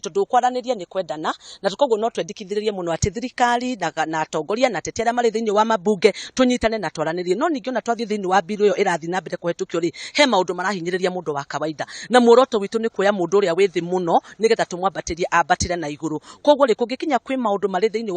Tondũ kwaranĩria nĩ kwendana, na koguo no twendekithĩrĩrie mũno atĩ thirikari na atongoria na ateti arĩa marĩ thĩinĩ wa mambunge tũnyitane na twaranĩrie. No ningĩ ona twathiĩ thĩinĩ wa bill ĩyo ĩrathiĩ na mbere kũhetũkio rĩ, he maũndũ marahinyĩrĩria mũndũ wa kawaida, na muoroto witũ nĩ kuoya mũndũ ũrĩa wĩ thĩ mũno nĩgetha tũmwambatĩrie ambatĩre na igũrũ. Koguo rĩ, kũngĩkinya kwĩ maũndũ marĩ thĩinĩ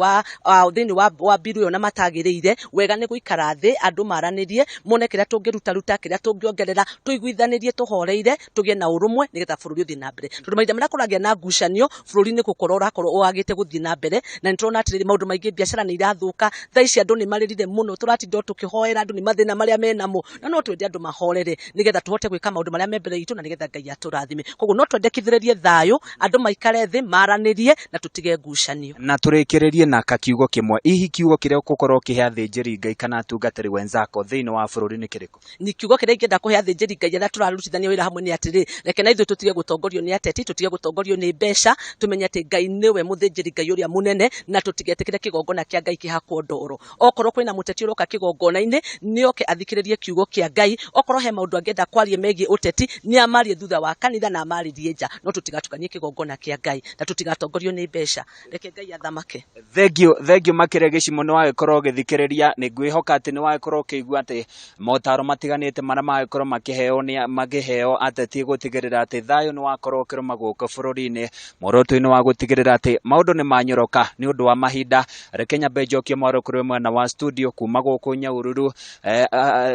wa bill ĩyo na matagĩrĩire, wega nĩ gũikara thĩ, andũ maranĩrie, mone kĩrĩa tũngĩrutaruta, kĩrĩa tũngĩongerera, tũiguithanĩrie, tũhoreire, tũgĩe na ũrũmwe nĩgetha bũrũri ũthiĩ na mbere, tondũ mahinda marĩa kũragĩa na ngucanio, bũrũri nĩ gũkorwo ũrakorwo wagĩte gũthiĩ na mbere. Na nĩ tũrona atĩrĩrĩ, maũndũ maingĩ, biacara nĩ irathũka thaa ici, andũ nĩ marĩrire mũno, tũratinda o tũkĩhoera andũ nĩ mathĩna marĩa menamo, na no twende andũ mahorere nĩgetha tũhote gwĩka maũndũ marĩa me mbere itũ na nĩgetha Ngai atũrathime. Koguo no twendekithĩrĩrie thayũ, andũ maikare thĩ maranĩrie na tũtige ngucanio. Na tũrĩkĩrĩrie na kakiugo kĩmwe, hihi kiugo kĩrĩa ũgũkorwo ũkĩhe athĩnjĩri Ngai kana atungatĩri wenzako thĩinĩ wa bũrũri nĩ kĩrĩkũ? Ni kiugo kĩrĩa ingĩenda kũhe athĩnjĩri Ngai arĩa tũrarutithania wĩra hamwe nĩ atĩrĩ, reke na ithuĩ tũtige gũtongorio nĩ ateti, tũtige gũtongorio nĩ mbeca, tũmenye atĩ Ngai nĩwe mũthĩnjĩri Ngai ũrĩa mũnene, na tũtigetĩkĩre kĩgongona kĩa Ngai kĩhakwo ndoro. Okorwo kwĩna mũteti ũroka kĩgongona-inĩ, nĩoke athikĩrĩrie kiugo kĩa Ngai. Okorwo he maũndũ angĩenda kwaria megiĩ ũteti, nĩ amarie thutha wa kanitha na amarĩrie nja, no tũtigatukanie kĩgongona kĩa Ngai na tũtigatongorio nĩ mbeca. Reke Ngai athamake. Thengio, thengio makĩria. Gĩcimo nĩ wagĩkorwo ũgĩthikĩrĩria, nĩ ngwĩhoka atĩ nĩ wagĩkorwo ũkĩigua atĩ motaro matiganĩte marĩa magĩkorwo makĩheo nĩ makĩheo ateti gũtigĩrĩra atĩ thayũ nĩ wakorwo ũkĩrũma gũkũ bũrũri-inĩ, muoroto-inĩ wa gũtigĩrĩra atĩ maũndũ nĩ manyoroka. Nĩ ũndũ wa mahinda, reke nyambe njokie mwaro kũrĩ mwena wa studio kuma gũkũ Nyahururu,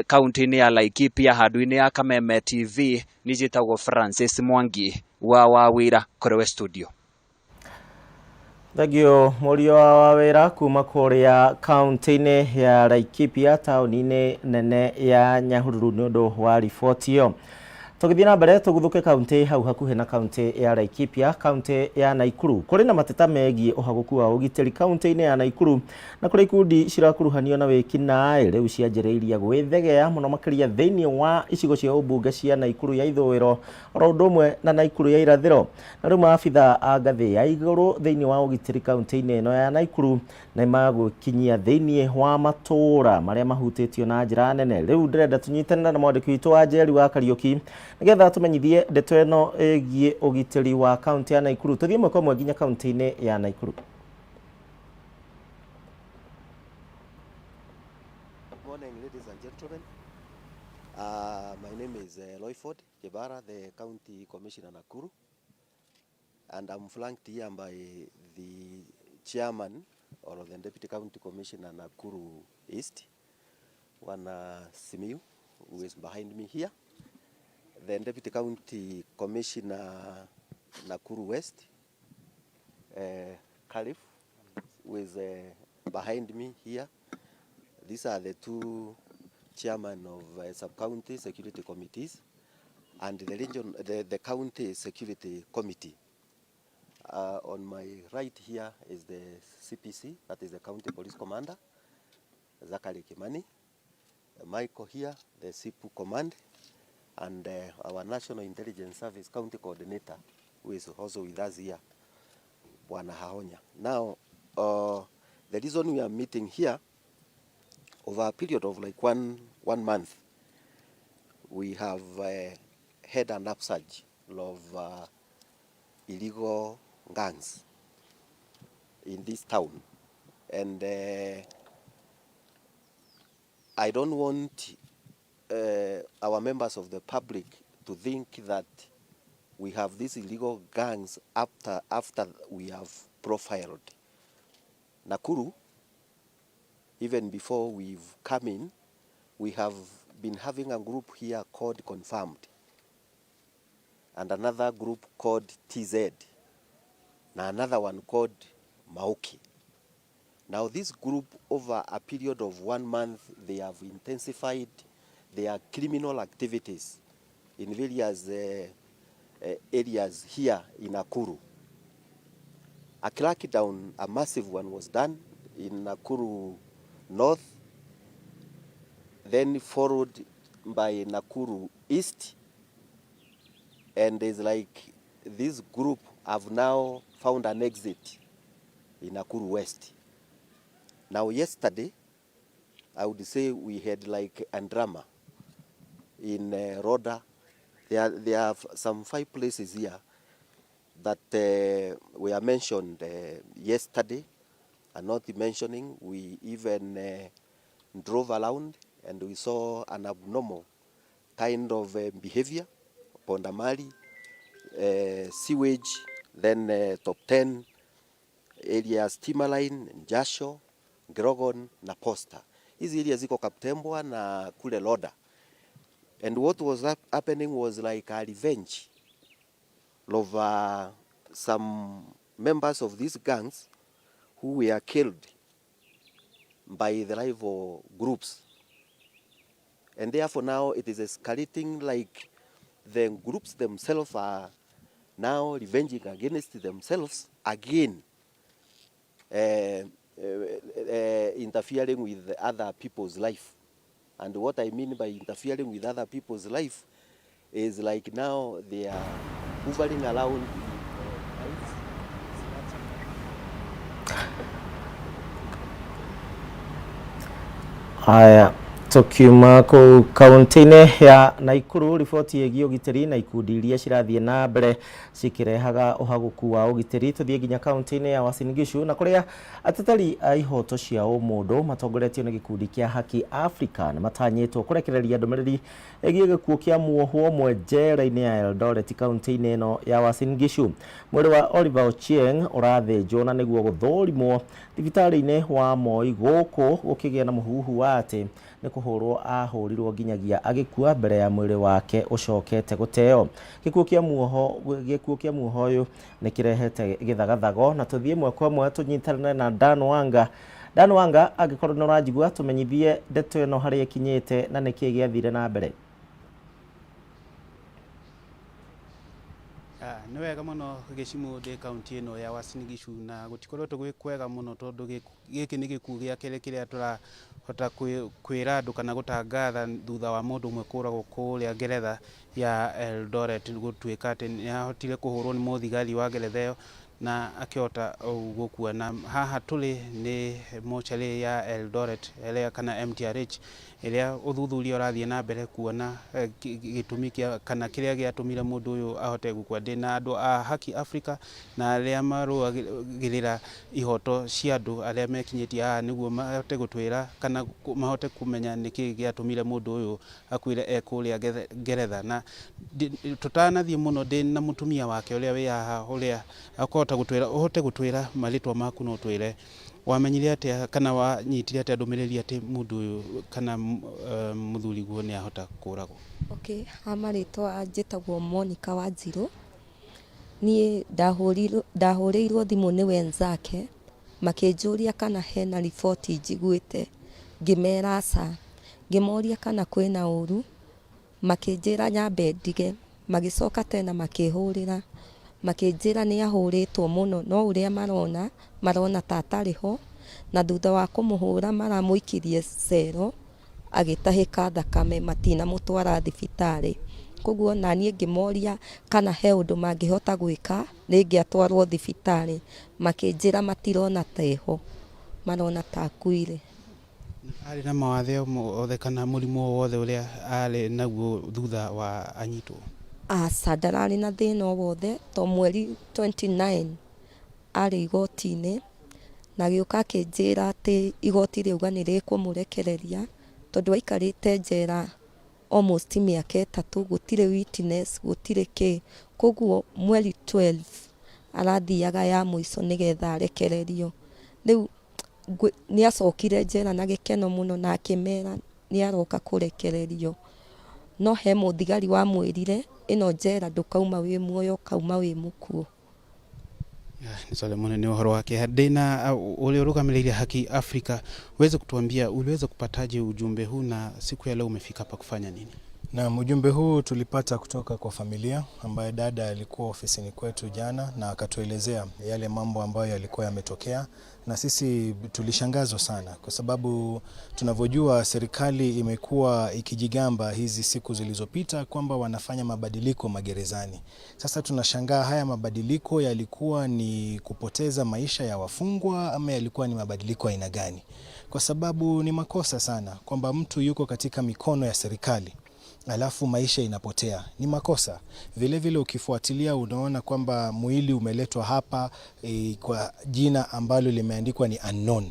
kaunti-inĩ ya Laikipia, handũ-inĩ ya Kameme TV. Niĩ njĩtagwo Francis Mwangi wa wĩra kũrĩ we studio. Thengio, mũriũ wa wĩra kuma kũrĩa kaunti-inĩ ya Laikipia, taũni-inĩ nene ya Nyahururu, nĩ ũndũ wa riboti ĩyo. Tũgĩthiĩ na mbere, tũguthũke kaunti hau hakuhĩ na kaunti ya Laikipia, kaunti ya Naikuru. Kũrĩ na mateta megiĩ ũhagũku wa ũgitĩri kaunti-inĩ ya Naikuru, na kũrĩ ikundi cirakuruhanio na wĩkinaĩ rĩu cianjĩrĩirie gwĩthegea mũno makĩria thĩinĩ wa icigo cia ũmbunge cia Naikuru ya ithũĩro oro ũndũ ũmwe na Naikuru ya irathĩro. Na rĩu maabitha a ngathĩ ya igũrũ thĩinĩ wa ũgitĩri kaunti-inĩ ĩno ya Naikuru nĩ magwĩkinyia thĩinĩ wa matũũra marĩa mahutĩtio na njĩra nene. Rĩu ndĩrenda tũnyitanĩre na mwandĩki witũ wa Njeri wa Kariũki nĩgetha tũmenyithie ndeto ĩno ĩgiĩ ũgitĩri wa kaunti ya Naikuru. Tũthiĩ ĩmwe kwa ĩmwe nginya kaunti-inĩ ya Naikuru. Good morning, ladies and gentlemen. My name is Loyford Jebara, the County Commissioner Nakuru, and I'm flanked here by the chairman or the Deputy County Commissioner Nakuru East, Bwana Simiyu, who is behind me here. The Deputy County Commissioner Nakuru West, Khalif, who is behind me here. These are the two chairmen of sub-county security committees and the region, the county security committee. On my right here is the CPC, that is the county police commander, Zachary Kimani. Michael here, the CPU command, and our National Intelligence Service county coordinator, who is also with us here, Bwana Haonya. Now, the reason we are meeting here, over a period of like one month, we have had an upsurge of illegal gangs in this town. And I don't want our members of the public to think that we have these illegal gangs after we have profiled. Nakuru, even before we've come in, we have been having a group here called Confirmed and another group called TZ and another one called Mauki. Now this group, over a period of one month, they have intensified their criminal activities in various areas here in Nakuru. A crackdown, a massive one, was done in Nakuru North, then followed by Nakuru East, and it's like this group have now found an exit in Nakuru West. Now yesterday, I would say we had like a drama in Roda. There are some five places here. that were mentioned yesterday are not mentioning. We even drove around and we saw an abnormal kind of behavior. Pondamali, sewage, then top 10 area steamer line, Jasho, Grogon na Posta. Hizi area ziko Kaptembwa na kule Loda. And what was happening was like a revenge of some members of these gangs who were killed by the rival groups. And therefore now it is escalating, like the groups themselves are now revenging against themselves again, interfering with other people's life. And what I mean by interfering with other people's life is like now they are hovering around with knives. Haya, tukiuma kũu kaunti-inĩ ya Naikuru, riboti ĩgiĩ ũgitĩri na ikundi iria cirathiĩ na mbere cikĩrehaga ũhagũku wa ũgitĩri. Tũthiĩ nginya kaunti-inĩ ya Uasin Gishu, na kũrĩa ateteri a ihoto cia ũmũndũ matongoretio nĩ gĩkundi kĩa Haki Africa nĩ matanyĩtwo kũrekereria ndũmĩrĩri ĩgiĩ gĩkuũ kĩa muohwo ũmwe njera-inĩ ya Eldoret kaunti-inĩ ĩno ya Uasin Gishu. Mwĩrĩ wa Oliver Ochieng ũrathĩnjwo na nĩguo gũthũrimwo thibitarĩ-inĩ wa Moi, gũkũ gũkĩgĩa na mũhuhu wa atĩ nĩ kũhũrwo ahũrirwo nginyagia agĩkua mbere ya mwĩrĩ wake ũcokete gũteo. Gĩkuũ kĩa muoho ũyũ nĩ kĩrehete gĩthagathago, na tũthiĩ ĩmwe kwa ĩmwe tũnyitanĩre na Dan Wanga. Dan Wanga, angĩkorwo nĩ ũranjigua, tũmenyithie ndeto ĩno harĩa ĩkinyĩte na nĩkĩĩ gĩathire na mbere. Nĩ wega mũno gĩcimu, ndĩ kaunti ĩno ya Uasin Gishu na gũtikoretwo gwĩ kwega mũno, tondũ gĩkĩ nĩ gĩkuũ gĩa kerĩ kĩrĩa tũrahota kwĩra andũ kana gũtangatha thutha wa mũndũ ũmwe kũragwo kũrĩa ngeretha ya Eldoret, gũtuĩka atĩ nĩ ahotire kũhũrwo nĩ mũthigari wa ngeretha ĩyo na akĩhota gũkua. Na haha tũrĩ nĩ mocarĩ ya Eldoret ĩrĩa kana MTRH, ĩrĩa ũthuthuria ũrathiĩ na mbere kuona gĩtũmi kĩa kana kĩrĩa gĩatũmire mũndũ ũyũ ahote gũkua. Ndĩna andũ a Haki Africa na arĩa marũagĩrĩra ihoto cia andũ arĩa mekinyĩtie haha nĩguo mahote gũtwĩra kana mahote kũmenya nĩkĩ gĩatũmire mũndũ ũyũ akuĩre e kũrĩa ngeretha. Na tũtanathiĩ mũno, ndĩ na mũtumia wake ũrĩa wĩ haha, ũrĩa akũhota gũtwĩra, ũhote gũtwĩra marĩtwa maku na ũtwĩre wamenyire atĩa kana wanyitire atĩa ndũmĩrĩri atĩ mũndũ ũyũ kana mũthuriguo nĩ ahota kũragwo. Okay, ha marĩtwa njĩtagwo Monica Wanjirũ. Niĩ ndahũrĩirwo thimũ nĩ wenzake makĩnjũria kana hena riboti njiguĩte, ngĩmera aca. Ngĩmoria kana kwĩna ũru, makĩnjĩra nyambe ndige. Magĩcoka tena makĩhũrĩra makĩnjĩra nĩ ahũrĩtwo mũno, no ũrĩa marona marona ta atarĩ ho, na thutha wa kũmũhũra maramũikirie cero agĩtahĩka thakame, matinamũtwara thibitarĩ. Koguo naniĩ ngĩmoria kana he ũndũ mangĩhota gwĩka rĩngĩ atwarwo thibitarĩ, makĩnjĩra matirona ta ĩho, marona ta akuire. Arĩ na mawathe o mothe kana mũrimũ o wothe ũrĩa arĩ naguo thutha wa anyitwo? Aca, ndararĩ na thĩna o wothe, to mweri 29 arĩ igoti-inĩ na agĩũka akĩnjĩra atĩ igoti rĩauga nĩ rĩkũmũrekereria, tondũ aikarĩte njera almost mĩaka 3, gũtirĩ witness, gũtirĩ kĩ. Koguo mweri 12 arathiaga ya mũico nĩgetha arekererio. Rĩu nĩ acokire njera na gĩkeno mũno na akĩmera nĩ aroka kũrekererio, no he mũthigari wamwĩrire, ĩno njera ndũkauma wĩ muoyo, ũkauma wĩ mũkuũ. Nĩ sorry mũno, nĩ ũhoro wa kĩeha. Ndĩna ũrĩa ũrũgamĩrĩire Haki Africa, uweze kutuambia uliweza kupataje ujumbe huu na siku ya leo umefika hapa kufanya nini? Naam, ujumbe huu tulipata kutoka kwa familia, ambaye dada alikuwa ofisini kwetu jana na akatuelezea yale mambo ambayo yalikuwa yametokea, na sisi tulishangazwa sana kwa sababu tunavyojua serikali imekuwa ikijigamba hizi siku zilizopita kwamba wanafanya mabadiliko magerezani. Sasa tunashangaa haya mabadiliko yalikuwa ni kupoteza maisha ya wafungwa ama yalikuwa ni mabadiliko aina gani? Kwa sababu ni makosa sana kwamba mtu yuko katika mikono ya serikali Alafu maisha inapotea, ni makosa. Vile vile ukifuatilia unaona kwamba mwili umeletwa hapa kwa jina ambalo limeandikwa ni unknown.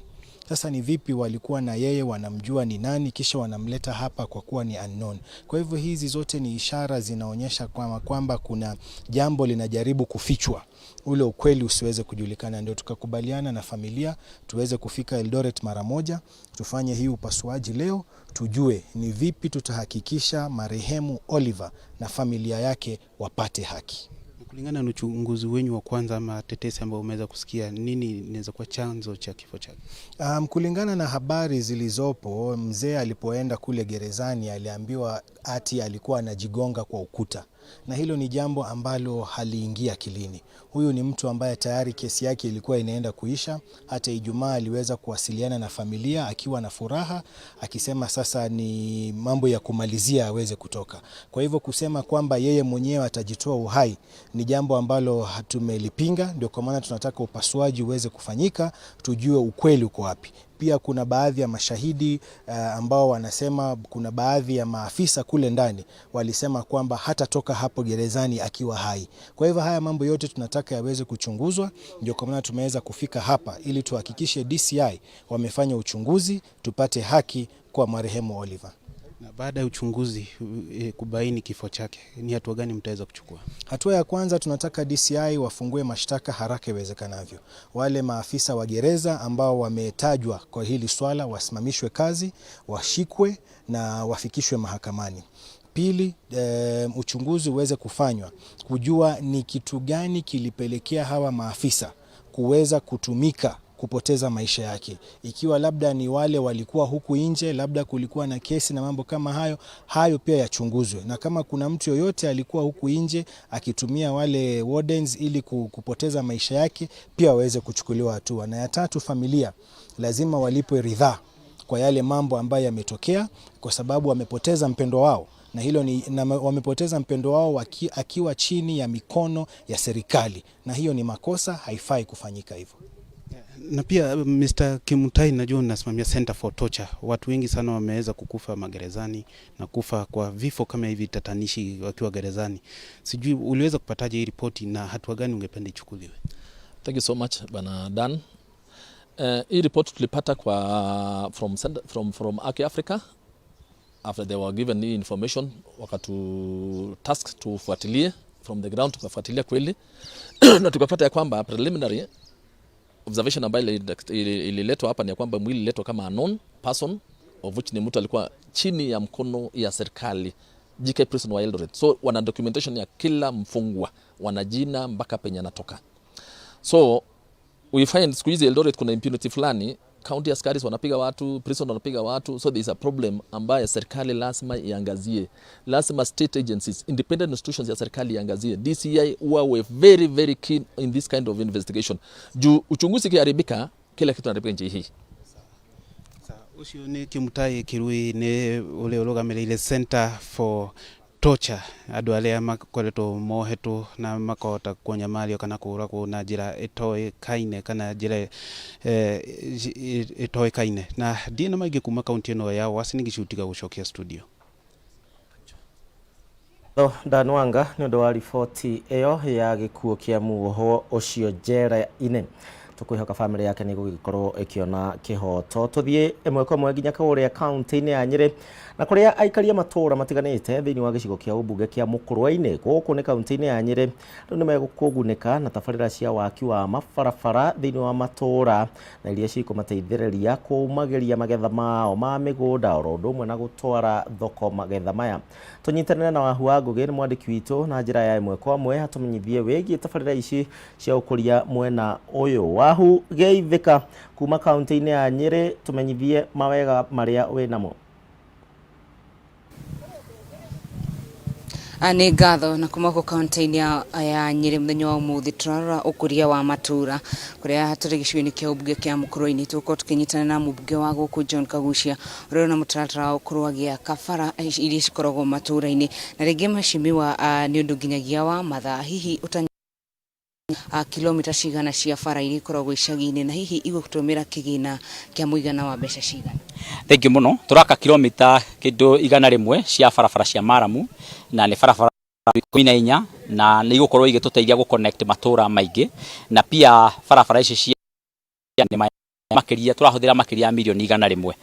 Sasa ni vipi walikuwa na yeye wanamjua ni nani, kisha wanamleta hapa kwa kuwa ni unknown? Kwa hivyo hizi zote ni ishara zinaonyesha kwamba kuna jambo linajaribu kufichwa, ule ukweli usiweze kujulikana. Ndio tukakubaliana na familia tuweze kufika Eldoret mara moja, tufanye hii upasuaji leo, tujue ni vipi tutahakikisha marehemu Oliver na familia yake wapate haki. Kulingana na uchunguzi wenyu wa kwanza ama tetesi ambayo umeweza kusikia, nini inaweza kuwa chanzo cha kifo chake? Kulingana na habari zilizopo, mzee alipoenda kule gerezani aliambiwa ati alikuwa anajigonga kwa ukuta, na hilo ni jambo ambalo haliingia akilini. Huyu ni mtu ambaye tayari kesi yake ilikuwa inaenda kuisha. Hata Ijumaa aliweza kuwasiliana na familia akiwa na furaha, akisema sasa ni mambo ya kumalizia aweze kutoka. Kwa hivyo kusema kwamba yeye mwenyewe atajitoa uhai ni jambo ambalo tumelipinga. Ndio kwa maana tunataka upasuaji uweze kufanyika, tujue ukweli uko wapi. Pia kuna baadhi ya mashahidi ambao wanasema kuna baadhi ya maafisa kule ndani walisema kwamba hatatoka hapo gerezani akiwa hai. Kwa hivyo haya mambo yote tunataka yaweze kuchunguzwa, ndio kwa maana tumeweza kufika hapa ili tuhakikishe DCI wamefanya uchunguzi, tupate haki kwa marehemu Oliver. Na baada ya uchunguzi kubaini kifo chake, ni hatua gani mtaweza kuchukua? Hatua ya kwanza tunataka DCI wafungue mashtaka haraka iwezekanavyo. Wale maafisa wa gereza ambao wametajwa kwa hili swala wasimamishwe kazi, washikwe na wafikishwe mahakamani. Pili, uchunguzi uweze kufanywa kujua ni kitu gani kilipelekea hawa maafisa kuweza kutumika kupoteza maisha yake. Ikiwa labda ni wale walikuwa huku nje, labda kulikuwa na kesi na mambo kama hayo, hayo pia yachunguzwe. Na kama kuna mtu yoyote alikuwa huku nje akitumia wale wardens ili kupoteza maisha yake, pia waweze kuchukuliwa hatua. Na ya tatu, familia lazima walipwe ridhaa kwa yale mambo ambayo yametokea, kwa sababu wamepoteza mpendwa wao, na hilo ni, na wamepoteza mpendwa wao akiwa chini ya mikono ya serikali, na hiyo ni makosa, haifai kufanyika hivyo. Na pia Mr. Kimutai, najua unasimamia Center for Torture. Watu wengi sana wameweza kukufa magerezani na kufa kwa vifo kama hivi tatanishi wakiwa gerezani. Sijui uliweza kupataje hii ripoti na hatua gani ungependa ichukuliwe? Thank you so much, Bwana Dan. Hii report tulipata kwa from Haki Africa after they were given the information, wakatu task tufuatilie from the ground. Tukafuatilia kweli na tukapata ya kwamba preliminary observation ambayo ililetwa hapa ni ya kwamba mwili ililetwa kama unknown person, of which ni mtu alikuwa chini ya mkono ya serikali, GK Prison wa Eldoret. So wana documentation ya kila mfungwa, wana jina mpaka penye anatoka. So we find siku hizi Eldoret kuna impunity fulani, county askaris wanapiga watu, prison wanapiga watu, so there is a problem ambayo serikali lazima iangazie. Lazima state agencies, independent institutions ya serikali iangazie. DCI wawe very very keen in this kind of investigation. Juu uchunguzi ikiharibika, kila kitu inaharibika nchi hii. Ucio nĩ Kimutai Kirui, nĩ ũrĩa ũrũgamĩrĩire Center for Torture, andũ arĩa makoretwo mohetwo na makahota kũnyamario kana kũragwo na njĩra ĩtoĩkaine kana njĩra ĩtoĩkaine. Na ndirĩ na maingĩ kuma kaunti ĩno ya Uasin Gishu tiga gũcokia studio. Dan Wanga nĩ ũndũ wa riboti ĩyo ya gĩkuũ kĩa muohwo ũcio njera-inĩ. Tũkwĩhoka bamĩrĩ yake nĩ gũgĩkorwo ĩkĩona kĩhoto. Tũthiĩ ĩmwe kwa ĩmwe nginya kũrĩa kaunti-inĩ ya Nyĩrĩ, na kũrĩa aikaria matũũra matiganĩte thĩinĩ wa gĩcigo kĩa ũmbunge kĩa Mũkũrwe-inĩ gũkũ nĩ kaunti-inĩ ya Nyĩrĩ rĩu nĩ megũkũgunĩka na tabarĩra cia waki wa mabarabara thĩinĩ wa matũũra, na iria cikũmateithĩrĩria kũmagĩria magetha mao ma mĩgũnda oro ũndũ ũmwe na gũtwara thoko magetha maya. Tũnyitanĩre na Wahu wa Ngũgĩ, nĩ mwandĩki witũ, na njĩra ya ĩmwe kwa ĩmwe atũmenyithie wĩgiĩ tabarĩra ici cia ũkũria mwena ũyũ. Wahu, geithĩka kuma kaunti-inĩ ya Nyĩrĩ, tũmenyithie mawega marĩa wĩnamo. Nĩ ngatho. Na kuma gũkũ kaunti-inĩ ya Nyĩrĩ, mũthenya wa ũmũthĩ tũrarora ũkũria wa matũra, kũrĩa tũrĩ gĩcigo-inĩ kĩa ũmbunge kĩa Mũkũrwe-inĩ. Tũgũkorwo tũkĩnyitana na mũmbunge wa gũkũ John Kagucia, ũrĩa na mũtaratara wa gũkorwo agĩaka bara iria cikoragwo matũra-inĩ. Na rĩngĩ mheshimiwa, nĩ ũndũ nginyagia wa mathaa hihi Kilomita cigana cia bara iria ikoragwo icagi-inĩ na hihi igũtũmĩra kĩgĩna kĩa mũigana wa mbeca cigana? Thengiũ mũno. Tũraka kilomita kĩndũ 100 cia barabara cia maramu, na nĩ barabara 14, na nĩ igũkorwo igĩtũteithia gũ connect matũra maingĩ. Na pia barabara ici cia makĩria tũrahũthĩra makĩria ya mirioni 100,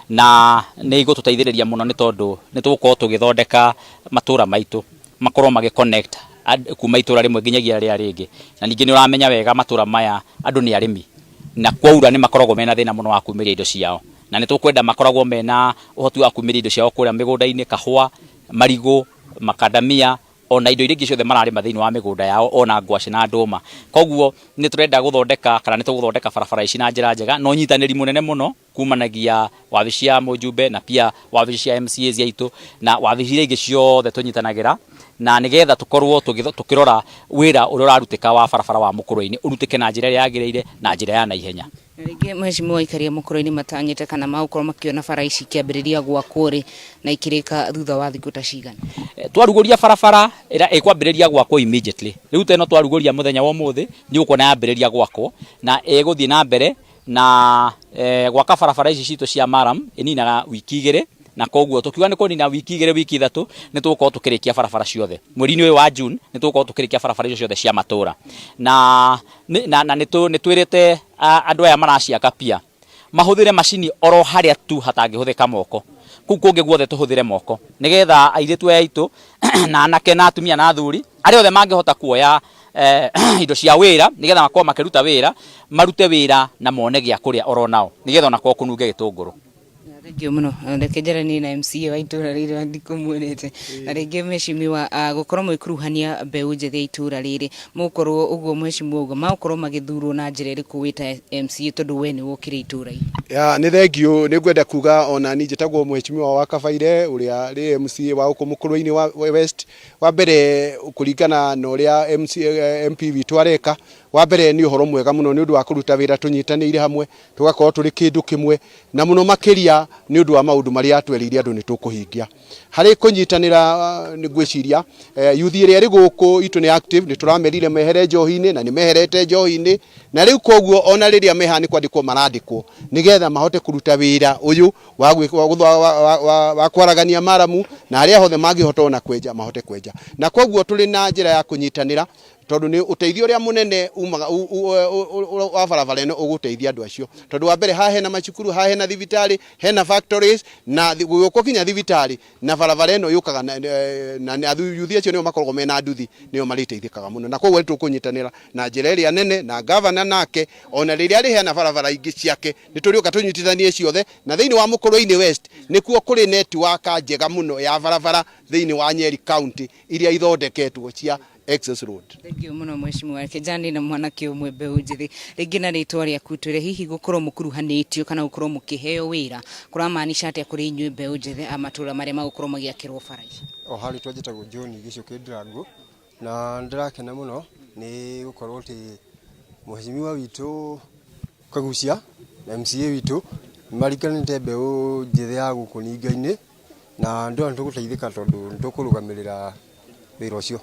na nĩ igũtũteithĩrĩria mũno nĩ tondũ nĩ tũgũkorwo tũgĩthondeka matũra maitũ makorwo magĩ connect kuma itũra rĩmwe nginyagia rĩrĩa rĩngĩ. Na ningĩ nĩ ũramenya wega matũra maya andũ nĩ arĩmi, na kwaura nĩ makoragwo mena thĩna mũno wa kumĩria indo ciao, na nĩ tũkwenda makoragwo mena ũhoti wa kumĩria indo ciao kũrĩa mĩgũnda-inĩ, kahũa, marigũ, makandamia, ona indo iria ingĩ ciothe mararĩma thĩinĩ wa mĩgũnda yao, ona ngwacĩ na ndũma. Koguo nĩ tũrenda gũthondeka kana nĩ tũgũthondeka barabara ici na njĩra njega na ũnyitanĩri mũnene mũno kumanagia wabici ya mũjumbe na pia wabici cia MCAs aitũ na wabici iria ingĩ ciothe tũnyitanagĩra, na nĩgetha tũkorwo tũkĩrora wĩra ũrĩa ũrarutĩka wa barabara wa Mũkũrwe-inĩ ũrutĩke na njĩra ĩrĩa yagĩrĩire na njĩra ya naihenya. Na rĩngĩ mheshimiwa, aikari a Mũkũrwe-inĩ matanyĩte kana magũkorwo makĩona bara ici ikĩambĩrĩria gwakwo rĩ na ikĩrĩka thutha wa thikũ ta cigana? Twarugũria barabara ĩrĩa ĩkwambĩrĩria gwakwo immediately. Rĩu ta ĩno twarugũria mũthenya wa ũmũthĩ, nĩ ũkuona yambĩrĩria gwakwo na ĩgũthiĩ na mbere na gwaka barabara ici citũ cia maram ĩninaga wiki 2, na koguo tũkiuga nĩ kũnina wiki 2, wiki 3, nĩ tũgũkorwo tũkĩrĩkia barabara ciothe. Mweri-inĩ ũyũ wa June nĩ tũgũkorwo tũkĩrĩkia barabara icio ciothe cia matũra, na nĩ twĩrĩte andũ aya maraciaka pia mahũthĩre macini oro harĩa tu hatangĩhũthĩka moko, kũu kũngĩ guothe tũhũthĩre moko, nĩgetha airĩtu aya aitũ na anake na atumia na athuri arĩa othe mangĩhota kuoya indo cia wĩra nĩgetha makorwo makĩruta wĩra, marute wĩra na mone gĩa kũrĩa oro nao, nĩgetha ona kwao kũnunge gĩtũngũrũ. Thengiũ mũno. Reke njaranie na MCA wa itũra rĩrĩ ndikũmuonete. Na rĩngĩ mheshimiwa, gũkorwo mũgĩkuruhania mbeũ njĩthĩ ya itũra rĩrĩ, mũgũkorwo ũguo mheshimiwa ũguo magũkorwo magĩthurwo na njĩra ĩrĩkũ wĩ ta MCA, tondũ we nĩwe ũkĩrĩ itũra-inĩ? Ya, nĩ thengiũ. Nĩ ngwenda kuga ona niĩ njĩtagwo mheshimiwa wa Kabaire, ũrĩa rĩ MCA wa gũkũ Mũkũrwe-inĩ wa West. Wa mbere, kũringana na ũrĩa MCA, MP witũ areka, wa mbere nĩ ũhoro mwega mũno nĩ ũndũ wa kũruta wĩra tũnyitanĩire hamwe, tũgakorwo tũrĩ kĩndũ kĩmwe, na mũno makĩria nĩ ũndũ wa maũndũ marĩa atwerĩire andũ nĩ tũkũhingia. Harĩ kũnyitanĩra, nĩ ngwĩciria youth ĩrĩa ĩrĩ gũkũ itũ nĩ active, nĩ tũramerire mehere njohi-inĩ na nĩ meherete njohi-inĩ, na rĩu koguo ona rĩrĩa mehaha nĩ kwandĩkwo marandĩkwo nĩgetha mahote kũruta wĩra ũyũ wa kwaragania maramu, na harĩa hothe mangĩhota ona kwenja mahote kwenja. Na koguo tũrĩ na njĩra ya kũnyitanĩra, tondũ nĩ ũteithio ũrĩa mũnene umaga wa barabara ĩno ũgũteithia andũ acio, tondũ wa mbere haha hena macukuru, haha hena thibitarĩ, hena factories, na gũgĩũkwo kinya thibitarĩ na barabara ĩno yũkaga na yuthi acio nĩo makoragwo mena nduthi, nĩo marĩteithĩkaga mũno. Na koguo nĩ tũkũnyitanĩra na njĩra ĩrĩa nene na gavana, nake ona rĩrĩa arĩheana barabara ingĩ ciake nĩ tũrĩũka tũnyitithanie ciothe. Na thĩinĩ wa Mũkũrwe-inĩ West nĩkuo kũrĩ network njega mũno ya barabara thĩinĩ wa Nyeri County iria ithondeketwo cia access road. Thengiũ mũno mheshimiwa. Reke njanie na mwanake ũmwe mbeũ njĩthĩ rĩngĩ, na rĩtwa rĩaku, twĩre hihi gũkorwo mũkuruhanĩtio kana gũkorwo mũkĩheo wĩra kũramaanisha atĩa kũrĩ inyuĩ mbeũ njĩthĩ a matũra marĩa magũkorwo magĩakĩrwo bara ici? O harĩ twa njĩtagwo John Gĩcũkĩ Ndirango, na ndĩrakena mũno nĩ gũkorwo atĩ mheshimiwa witũ Kagucia na MCA witũ nĩ marikanĩte mbeũ njĩthĩ ya gũkũ Ninga-inĩ, na ndĩrona nĩ tũgũteithĩka tondũ nĩ tũkũrũgamĩrĩra wĩra ũcio,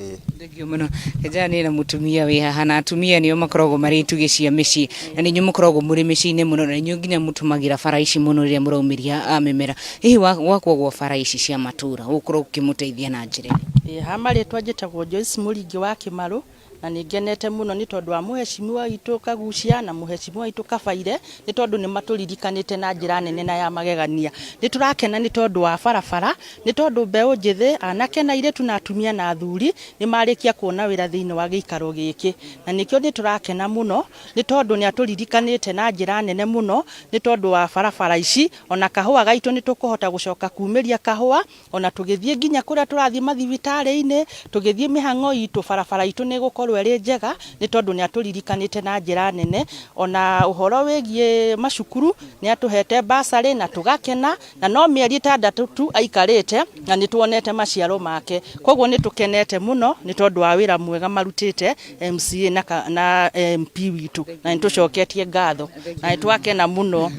ĩĩ. Thengiũ mũno. Njanie na mũtumia wĩ haha, na atumia nĩo makoragwo marĩ itugĩ cia mĩciĩ, na nĩ inyuĩ mũkoragwo mũrĩ mĩciĩ-inĩ mũno, na inyuĩ nginya mũtũmagĩra bara ici mũno rĩrĩa mũraumĩria mĩmera. Hihi gwakwo gwa bara ici cia matũra gũkorwo gũkĩmũteithia na njĩra ĩrĩkũ? Ha marĩtwa njĩtagwo Joyce Mũringi wa Kĩmarũ, na nĩ ngenete mũno nĩ tondũ wa mũhecimiwa witũ Kagucia na mũhecimiwa witũ Kabaire, nĩ tondũ nĩ matũririkanĩte na njĩra nene na ya magegania. Nĩ tũrakena nĩ tondũ wa barabara, nĩ tondũ mbeũ njĩthĩ, anake na airĩtu na atumia na athuri nĩ marĩkia kuona wĩra thĩinĩ wa gĩikaro gĩkĩ. Na nĩkĩo nĩ tũrakena mũno nĩ tondũ nĩ atũririkanĩte na njĩra nene mũno nĩ tondũ wa barabara ici. Ona kahũa gaitũ nĩ tũkũhota gũcoka kumĩria kahũa, ona tũgĩthiĩ nginya kũrĩa tũrathiĩ mathibitarĩ-inĩ, tũgĩthiĩ mĩhang'o itũ, barabara itũ nĩ ĩgũkorwo ĩrĩ njega nĩ tondũ nĩ atũririkanĩte na njĩra nene. Ona ũhoro wĩgiĩ macukuru nĩ atũhete bursary na tũgakena, na no mĩeri 6 tu aikarĩte na nĩ tuonete maciaro make. Koguo nĩ tũkenete mũno nĩ tondũ wa wĩra mwega marutĩte MCA na MP witũ, na nĩ tũcoketie ngatho na nĩ twakena mũno.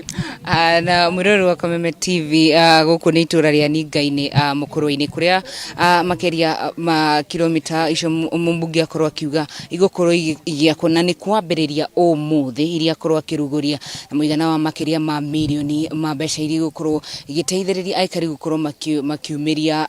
Na mwĩroreri wa Kameme TV, gũkũ nĩ itũra rĩa Ninga-inĩ, Mũkũrwe-inĩ, kũrĩa makĩria ma kilomita icio mũmbunge akorwo akiuga. kuga igũkorwo igĩakwo na nĩ kwambĩrĩria ũmũthĩ iria akorwo akĩrugũria na mũigana wa makĩria ma mirioni ma mbeca iria igũkorwo igĩteithĩrĩria aikari gũkorwo makiumĩria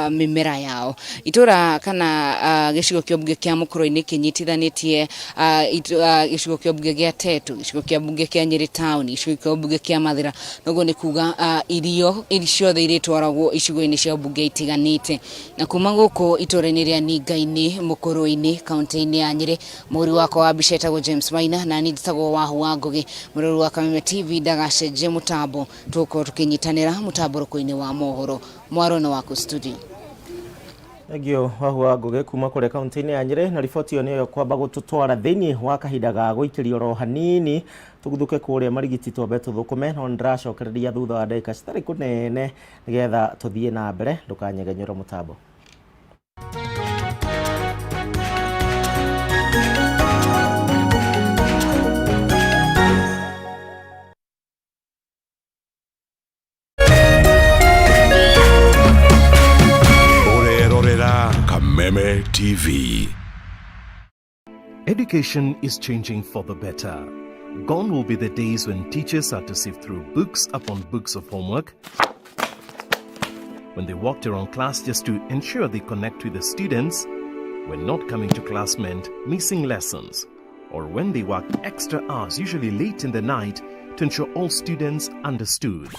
mĩmera yao. Itũra kana gĩcigo kĩa ũmbunge kĩa Mũkũrwe-inĩ kĩnyitithanĩtie gĩcigo kĩa ũmbunge gĩa Tetu, gĩcigo kĩa mbunge kĩa Nyĩrĩ town, gĩcigo kĩa ũmbunge kĩa Mathĩra, noguo nĩ kuga irio ciothe irĩtwaragwo icigo-inĩ cia ũmbunge itiganĩte. Na kuma gũkũ itũra-inĩ rĩa Ninga-inĩ Mũkũrwe-inĩ kaunti-inĩ ya Nyĩrĩ, mũhũri wakwa wa mbica etagwo James Maina na niĩ njĩtagwo Wahu wa Ngũgĩ, mũrori wa Kameme TV ndagacenjie mũtambo, tũgũkorwo tũkĩnyitanĩra mũtambũrũko-inĩ wa mohoro. Mwaro nĩ waku studio. Thengio Wahu wa Ngũgĩ kuma kũrĩa kaunti-inĩ ya Nyĩrĩ na riboti ĩyo nĩyo kwamba gũtũtwara thĩinĩ wa kahinda ga gũikĩrio oro hanini tũguthũke kũrĩa Marigiti twambe tũthũkũme no nĩndĩracokereria thutha wa ndagĩka citarĩ kũnene nĩgetha tũthiĩ na mbere ndũkanyegenyũre mũtambo. Ũrerorera Kameme TV. Education is changing for the better. Gone will be the days when teachers had to sift through books upon books of homework, when they walked around class just to ensure they connect with the students, when not coming to class meant missing lessons, or when they worked extra hours, usually late in the night, to ensure all students understood.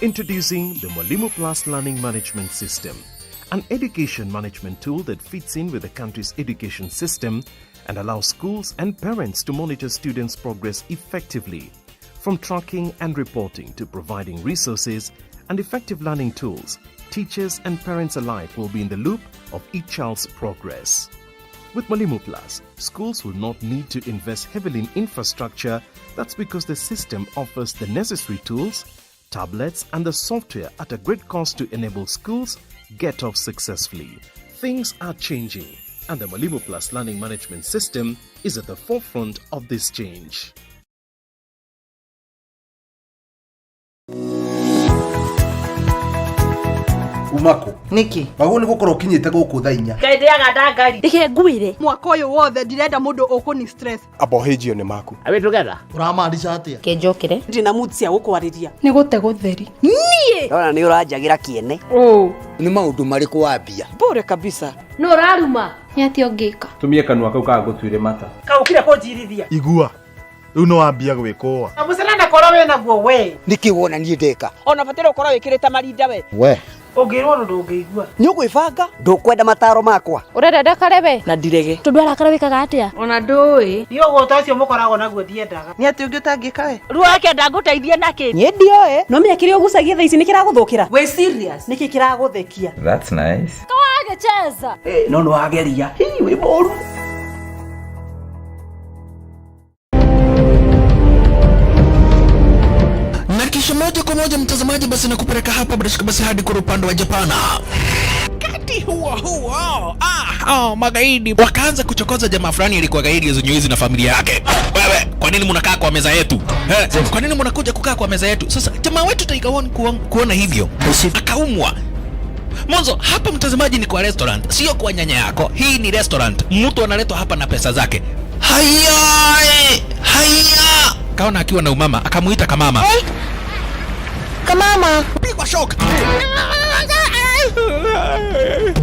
Introducing the Mwalimu Plus Learning Management System, an education management tool that fits in with the country's education system and allows schools and parents to monitor students' progress effectively. From tracking and reporting to providing resources and effective learning tools, teachers and parents alike will be in the loop of each child's progress. With Mwalimu Plus, schools will not need to invest heavily in infrastructure. That's because the system offers the necessary tools, tablets, and the software at a great cost to enable schools get off successfully. Things are changing, and the Mwalimu Plus Learning Management System is at the forefront of this change. Umako Nĩkĩ? Wagwo nĩ gũkorwo ũkinyĩte gũkũ thaa inya. Ngai ndĩaga ndangari. Reke ngwĩre mwaka ũyũ wothe ndirenda mũndũ ũkũni stress. Amba ũhĩnjio nĩ maku. Are we together? Ũramaanisha atĩa? Kĩnjũkĩre. Ndĩ na mood cia gũkwarĩria. Nĩ gũte gũtheri. Niĩ. Ndona nĩ ũranjagĩra kĩene. Ũũ. Nĩ maũndũ marĩkũ wambia? Bure kabisa. Nũ ũraruma? Nĩ atĩa ũngĩka? Tumie kanua kau kagũtuire mata. Kaũkire kũnjirithia. Igua. Rĩu nĩ wambia gwĩkũa. Na mũcenana korwo wĩna guo we. Nĩkĩ wona niĩ ndeka? Ona bataire ũkorwo wĩkĩrĩte marinda we. We. Ũngĩrwo ũndũ ndũngĩigua. Nĩ ũgwĩbanga? Ndũkwenda mataro makwa? Ũrenda ndakare we? Na ndirege. Tondũ arakara wĩkaga atĩa? Ona ndũĩ. Niĩ ũgũta ũcio mũkoragwo naguo ndiendaga. Nĩ atĩ ũngĩ ũtangĩka we? Ruo akenda ngũteithie nakĩ? Niĩ ndioĩ. No menya kĩrĩa ũgucagia thaa ici nĩ kĩragũthũkĩra. Wĩ serious? Nĩkĩ kĩragũthekia? That's nice. Kawagĩcheza. No nĩ wageria. Hii wĩ mũru. Na kisha moja kwa moja mtazamaji, basi nakupeleka hapa bila shaka basi hadi kwa upande wa Japana. Wakati huo huo, magaidi wakaanza kuchokoza jamaa fulani alikuwa gaidi ya na familia yake. Wewe, kwa nini mnakaa kwa meza yetu? Kwa nini mnakuja kukaa kwa meza yetu? Sasa jamaa wetu Tiger One kuona hivyo akaumwa. Mwanzo hapa mtazamaji, ni kwa restaurant, sio kwa nyanya yako. Hii ni restaurant, mtu analetwa hapa na pesa zake. Haya, haya, kaona akiwa na umama akamuita kamama. Hey. Kamama. Pigwa shock.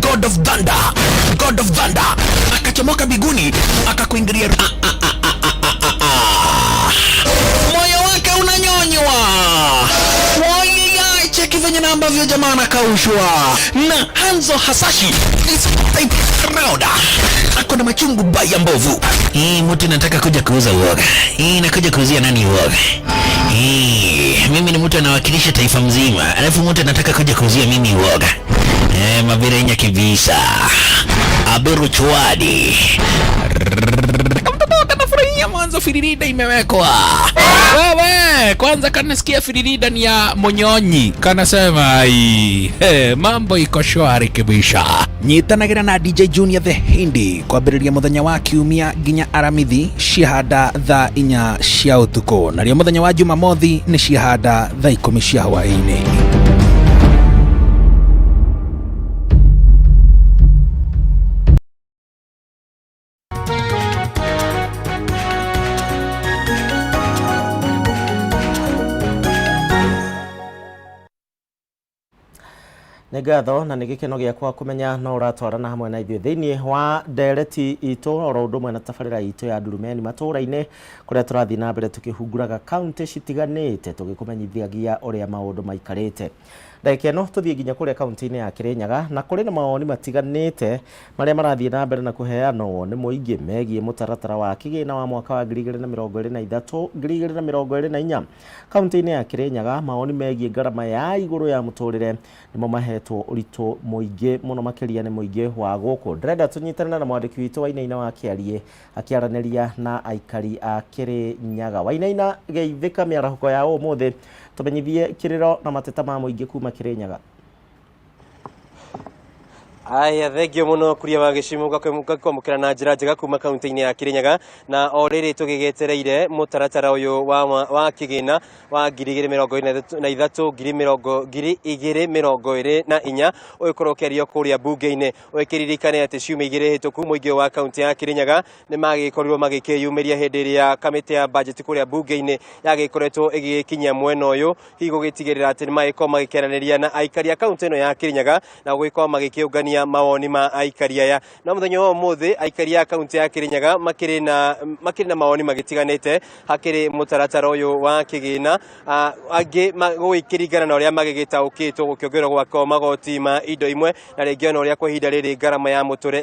God of Thunder, God of Thunder akachomoka biguni akakuingilia. Moyo wake unanyonywa. Wai, cheki venye na ambavyo jamaa anakaushwa na Hanzo Hasashi this type round ako na machungu baya mbovu. Hii mtu nataka kuja kuuza uoga. Hii nakuja kuuzia nani uoga? Hii mimi ni mtu anawakilisha taifa mzima, alafu mtu anataka kuja kuuzia mimi uoga. Mabirenya kibisa. Aberu chwadi. Kamtoto kanafurahia mwanzo firirida imewekwa. Wewe, kwanza kanasikia firirida ni ya monyonyi. Kanasema ai, mambo iko shwari kibisha. Nyitanagira na DJ Junior the Hindi kwambĩrĩria mũthenya wa kiumia nginya aramithi ciahanda thaa 4 cia ũtukũ, narĩo mũthenya wa Jumamothi nĩ ciahanda thaa 10 cia hwaĩ-inĩ. Nĩ ngatho na nĩ gĩkeno gĩakwa kũmenya no ũratwarana hamwe na ithuĩ thĩinĩ wa ndereti itũ oro ũndũ ũmwe na tabarĩra itũ ya Ndurumeni matũũra-inĩ kũrĩa tũrathiĩ na mbere tũkĩhunguraga kaunti citiganĩte tũgĩkũmenyithagia ũrĩa maũndũ maikarĩte. Ndagĩka ĩno tũthiĩ nginya kũrĩa kaunti-inĩ ya Kĩrĩnyaga na kũrĩ na mawoni matiganĩte marĩa marathiĩ na mbere na kũheanwo nĩ mũingĩ megiĩ mũtaratara wa kĩgĩna wa mwaka wa 2023 2024. Kaunti-inĩ ya Kĩrĩnyaga mawoni megiĩ ngarama ya igũrũ ya mũtũrĩre nĩmo mahetwo ũritũ mũingĩ mũno makĩria nĩ mũingĩ wa gũkũ. Ndĩrenda tũnyitane na mwandĩki witũ Wainaina wa Kĩariĩ akĩaranĩria na aikari a Kĩrĩnyaga. Wainaina, geithĩka mĩarahũko ya ũmũthĩ, tũmenyithie kĩrĩro na mateta ma mũingĩ kuma Kĩrĩnyaga. Aya, thengio muno kuria wa gĩcimu ngakwamũkĩra na njĩra njega kuma kaunti-inĩ ya Kĩrĩnyaga na o rĩrĩ tũgĩgĩetereire mũtaratara ũyũ wa kĩgĩna wa 2023 2024 ũgĩkorwo ũkĩario kũrĩa mbunge-inĩ. Ũgĩkĩririkane atĩ ciumia igĩrĩ hĩtũku mũingĩ wa kaunti ya Kĩrĩnyaga nĩ magĩkorirwo magĩkĩyumĩria hĩndĩ ĩrĩa kamĩtĩ ya budget kũrĩa mbunge-inĩ yagĩkoretwo ĩgĩgĩkinyia mwena ũyũ, hihi gũgĩtigĩrĩra atĩ nĩ magĩkorwo magĩkĩaranĩria na aikari a kaunti ĩno ya Kĩrĩnyaga na gũgĩkorwo magĩkĩũngania mawoni ma aikari aya. Na mũthenya wa ũmũthĩ aikari a kaunti ya Kĩrĩnyaga makĩrĩ na mawoni magĩtiganĩte hakĩrĩ mũtaratara ũyũ wa kĩgĩna, angĩ gũgĩkĩringana na ũrĩa magĩgĩtaũkĩtwo gũkĩongererwo gwakwo magoti ma indo imwe na rĩngĩ ona ũrĩa kwa ihinda rĩrĩ ngarama ya mũtũrĩre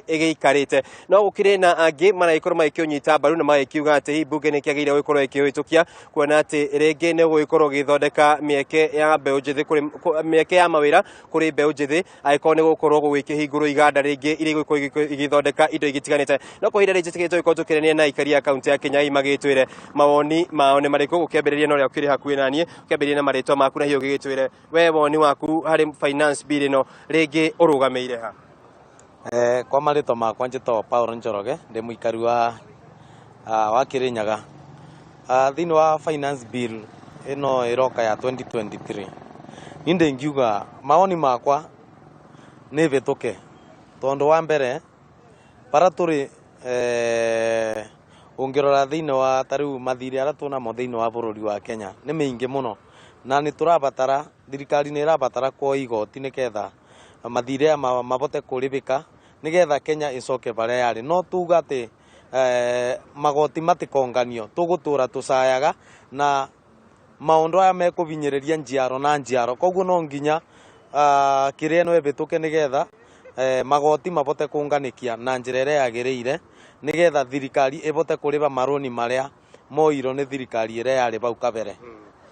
ĩgĩikarĩte. No gũkĩrĩ na angĩ maragĩkorwo magĩkĩũnyita mbaru na magĩkiuga atĩ hihi mbunge nĩkĩagĩrĩire gũgĩkorwo ĩkĩũhĩtũkia kuona atĩ rĩngĩ nĩ gũgĩkorwo gĩgĩthondeka mĩeke ya mbeũ njĩthĩ kũrĩ mĩeke ya mawĩra kũrĩ mbeũ njĩthĩ angĩkorwo nĩ gũkorwo gũgĩkĩhingũrwo iganda rĩngĩ iria igũkorwo igĩthondeka indo igĩtiganĩte. No kwa ihinda rĩrĩ njĩtĩkĩrĩte gũkorwo tũkĩaranĩria na aikari a kaunti ya Kĩrĩnyaga magĩtwĩre mawoni mao nĩ marĩkũ, gũkĩambĩrĩria na ũrĩa ũkĩrĩ hakuhĩ na niĩ, ũkĩambĩrĩria na marĩtwa maku na hihi ũgĩgĩtwĩre we woni waku harĩ finance bill ĩno rĩngĩ ũrũgamĩire ha? Kwa marĩtwa makwa njĩtagwo Paul Njoroge, ndĩ mũikari wa Kĩrĩnyaga. Thĩinĩ wa finance bill ĩno ĩroka ya 2023 niĩ ndĩngiuga mawoni makwa nĩ ĩhĩtũke tondũ wa mbere bara tũrĩ ũngĩrora thĩinĩ wa ta rĩu mathirĩ arĩa twĩnamo thĩinĩ wa bũrũri wa Kenya nĩ mĩingĩ mũno na nĩ tũrabatara thirikari nĩ ĩrabatara kuoya igoti nĩgetha mathirĩ aya mabote kũrĩbĩka nĩgetha Kenya ĩcoke barĩa yarĩ. No tuga atĩ magoti matikonganio tũgũtũra tũcayaga na maũndũ aya mekũbinyĩrĩria njiaro na njiaro, koguo no nginya kĩrĩa ĩno ĩhĩtũke nĩgetha magoti mabote kũnganĩkia na njĩra ĩrĩa yagĩrĩire nĩgetha thirikari ĩbote kũrĩba marũni marĩa moirwo nĩ thirikari ĩrĩa yarĩ bau kabere.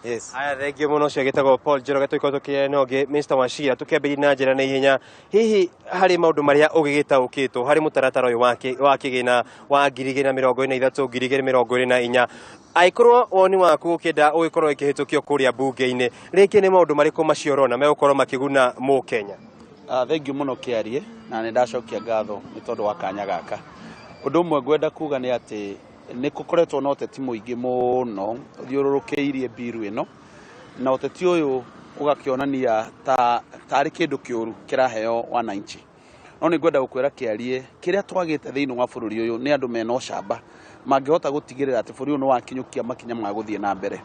Yes. Aya, thengio mũno. Ũcio agĩtagwo Paul Njoroge, tũgĩkorwo tũkĩaria na ũngĩ Mr. Wachira. Tũkĩambĩrĩria na njĩra na ihenya, hihi harĩ maũndũ marĩa ũgĩgĩtaũkĩtwo harĩ mũtaratara ũyũ wa kĩgĩna wa 2023 2024, angĩkorwo woni waku ũkĩenda ũgĩkorwo ĩkĩhĩtũkio kũrĩa mbunge-inĩ, rĩngĩ nĩ maũndũ marĩkũ macio ũrona megũkorwo makĩguna mũkenya? Thengio mũno Kĩarie, na nĩ ndacokia ngatho nĩ tondũ wa kanya gaka. Ũndũ ũmwe ngwenda kuga nĩ atĩ nĩ gũkoretwo na ũteti mũingĩ mũno ũthiũrũrũkĩirie mbiru ĩno, na ũteti ũyũ ũgakĩonania tarĩ kĩndũ kĩũru kĩraheo wananchi. No nĩ ngwenda gũkwĩra Kĩarie, kĩrĩa twagĩte thĩinĩ wa bũrũri ũyũ nĩ andũ mena ũcamba mangĩhota gũtigĩrĩra atĩ bũrũri ũyũ nĩ wakinyũkia makinya ma gũthiĩ na mbere.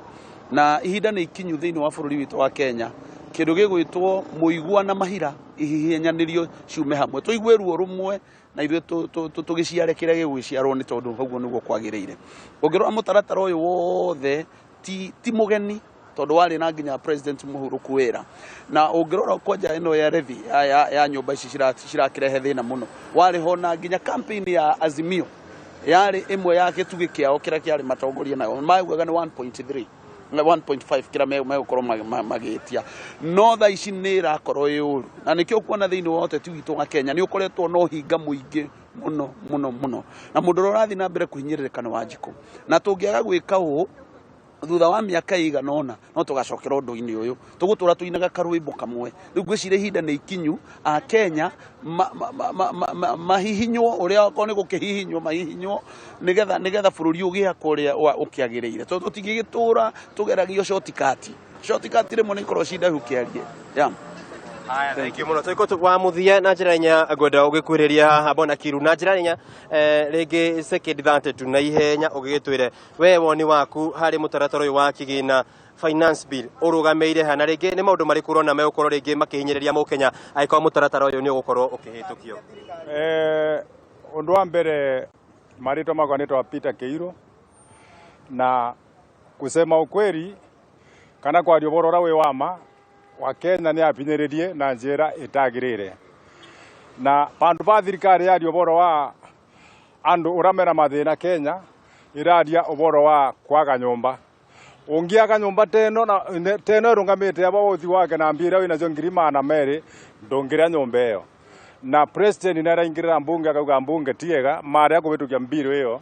Na ihinda nĩ ikinyu thĩinĩ wa bũrũri witũ wa Kenya kĩndũ gĩgwĩtwo mũigua na mahira ihihinyanĩrio ciume hamwe, tũigue ruo rũmwe na ithuĩ tũgĩciare kĩrĩa gĩgũgĩciarwo nĩ tondũ ũguo nĩguo kwagĩrĩire. Ũngĩrora mũtaratara ũyũ wothe ti mũgeni tondũ warĩ na nginya president mũhurũku wĩra, na ũngĩrora kwanja ĩno ya levy ya nyũmba ici cirakĩrehe thĩna mũno, warĩ ho na nginya campaign ya Azimio yarĩ ĩmwe ya gĩtugĩ kĩao kĩrĩa kĩarĩ matongoria nayo, maugaga nĩ 1.3 na 1.5 kĩrĩa megũkorwo magĩtia, no thaa ici nĩ ĩrakorwo ĩ ũru, na nĩkĩo ũkuona thĩinĩ wa ũteti witũ wa Kenya nĩ ũkoretwo na ũhinga mũingĩ mũno mũno mũno, na mũndũ ũrĩa ũrathiĩ na mbere kũhinyĩrĩrĩka nĩ Wanjikũ. Na tũngĩaga gwĩka ũũ thutha wa mĩaka ĩigana ũna no tũgacokera ũndũ-inĩ ũyũ, tũgũtũra tũinaga karwĩmbo kamwe. Rĩu ngwĩciria ihinda nĩ ikinyu a Kenya mahihinywo ũrĩa okorwo nĩ gũkĩhihinywo mahihinywo nĩgetha bũrũri ũgĩakwo ũrĩa ũkĩagĩrĩire, tondũ tũtingĩgĩtũra tũgeragio shortcut. Shortcut rĩmwe nĩ ikoragwo ci ndaihu Kĩarie. Yeah. Aya, thank you mũno. Tũgĩkorwo wa mũthia na njĩra inya ngwenda ũgĩkuhĩrĩria haha Bwana Kiru na njĩra inya rĩngĩ second 32 na ihenya ũgĩgĩtwĩre we woni waku harĩ mũtaratara ũyũ wa kĩgĩna Finance Bill ũrũgamĩire ha, na rĩngĩ nĩ maũndũ marĩkũ ũrona megũkorwo rĩngĩ makĩhinyĩrĩria mũkenya angĩkorwo mũtaratara ũyũ nĩ ũgũkorwo ũkĩhĩtũkio? Ũndũ wa mbere, marĩtwa makwa nĩtwa Peter Kĩirũ, na kusema ukweli kana kwaria ũhoro ũrĩa wĩ wa ma, wa Kenya nĩ abinyĩrĩrie na njĩra ĩtagĩrĩire, na pandu ba thirikari yaria ũhoro wa andũ ũrĩa mena mathĩna Kenya, ĩraria ũhoro wa kwaga nyũmba. Ũngĩaga nyũmba teno na teno ĩrũgamĩte aba ũthi wake na mbia iria wĩnacio 200,000, ndũngĩrĩa nyũmba ĩyo. Na president nĩ araingĩrĩra mbunge akauga mbunge tiega marĩa kũhĩtũkia mbiru ĩyo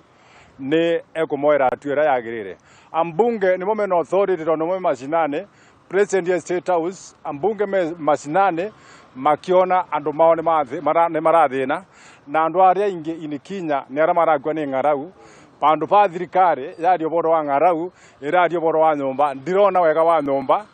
nĩ ekũmoera hatua ĩrĩa yagĩrĩire. Ambunge nĩmo mena authority tondũ nĩmo me mashinani. President ya State House, ambunge me mashinani makiona andũ mao nĩ marathĩna, na andũ arĩa aingĩ inikinya nĩ arĩa marakua nĩ ng'arau. Pandu pa thirikari yaria ũhoro wa ng'arau, ĩraria ũhoro wa nyũmba, ndirona wega wa nyũmba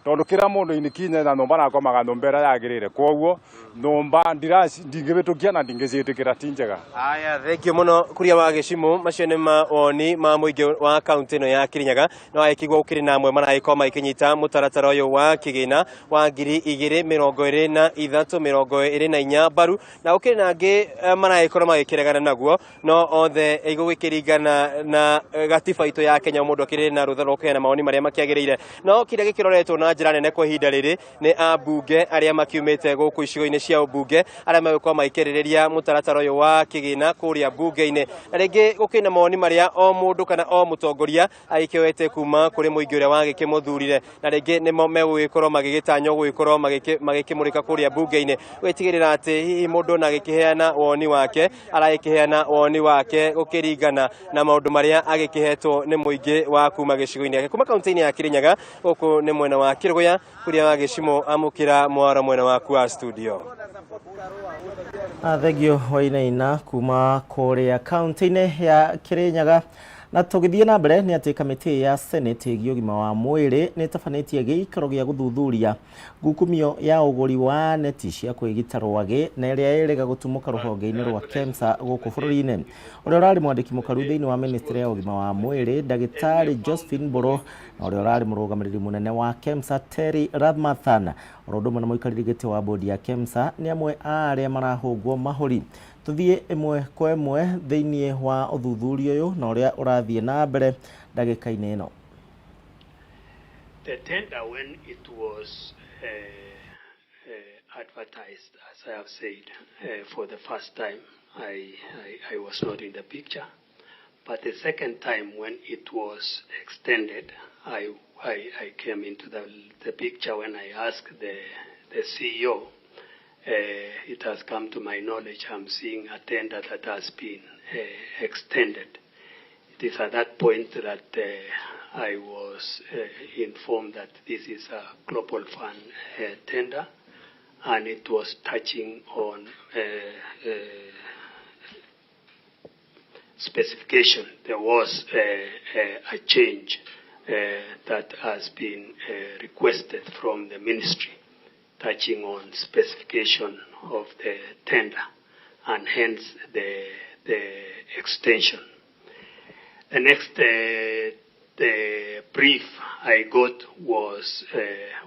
tondu kira mundu inikinya na nyũmba na akomaga nyũmba ĩrĩa yagĩrĩire. Koguo nyũmba ndingĩhĩtũkia na ndingĩciĩtĩkĩra, ti njega. Aya, thank you muno kuria wa gĩcimu. Macio nĩ mawoni ma mũingĩ wa kaunti ĩno ya Kirinyaga. No agĩkĩigua gũkĩrĩ na amwe maragĩkorwo magĩkĩnyita mũtaratara ũyũ wa kĩgĩna wa 2023 24 mbaru, na gũkĩrĩ na angĩ maragĩkorwo magĩkĩregana naguo, no othe igũgĩkĩringana na gatiba itũ ya Kenya, mũndũ akĩrĩ na rũtha rwa kũheana mawoni marĩa makĩagĩrĩire. No kĩrĩa gĩkĩroretwo na njĩra nene kwa ihinda rĩrĩ nĩ ambunge arĩa makiumĩte gũkũ icigo-inĩ cia ũmbunge, arĩa megũkorwo magĩkĩrĩrĩria mũtaratara ũyũ wa kĩgĩna kũrĩa mbunge-inĩ. Na rĩngĩ gũkĩrĩ na mawoni marĩa o mũndũ kana o mũtongoria agĩkĩoete kuma kũrĩ mũingĩ ũrĩa wagĩkĩmũthurire, na rĩngĩ nĩmo megũgĩkorwo magĩgĩtanywo gũgĩkorwo magĩkĩmũrĩka kũrĩa mbunge-inĩ, gwĩtigĩrĩra atĩ hihi mũndũ ona agĩkĩheana woni wake aragĩkĩheana woni wake gũkĩringana na maũndũ marĩa agĩkĩhetwo nĩ mũingĩ wa kuma gĩcigo-inĩ gĩake. Kuma kaunti-inĩ ya Kirinyaga, gũkũ nĩ mwena wa Kĩrũgũya, kũrĩa wa gĩcimo amũkĩra mwaro mwena waku wa studio. Thengio Wainaina kuma kũrĩa kaunti-inĩ ya Kirinyaga. Na tũgĩthiĩ na mbere nĩ atĩ kamĩtĩ ya Senate ĩgiĩ ũgima wa mwĩrĩ nĩ ĩtabanĩtie gĩikaro gĩa gũthuthuria ngukumio ya ũgũri wa neti cia kwĩgita rwagĩ na ĩrĩa ĩrĩga gũtumũka rũhonge-inĩ rwa KEMSA gũkũ bũrũri-inĩ. Ũrĩa ũrarĩ mwandĩki mũkaru thĩinĩ wa ministry ya ũgima wa mwĩrĩ Ndagĩtarĩ Josephine Mbũrũ na ũrĩa ũrarĩ mũrũgamĩrĩri mũnene wa KEMSA Terry Ramathan, oro ũndũ ũmwe na mũikarĩri gĩtĩ wa bodi ya KEMSA, nĩ amwe a arĩa marahũngwo mahũri. Tuthiĩ ĩmwe kwa ĩmwe thĩinĩ wa ũthuthuria ũyũ na ũrĩa ũrathiĩ na mbere ndagĩka-inĩ ĩno. The tender, when it was advertised, as I have said, for the first time, I was not in the picture. But the second time when it was extended, I came into the picture when I asked the CEO. It has come to my knowledge, I'm seeing a tender that has been extended. It is at that point that I was informed that this is a Global Fund tender, and it was touching on specification. There was a change that has been requested from the ministry, touching on specification of the tender, and hence the extension. The next the brief I got was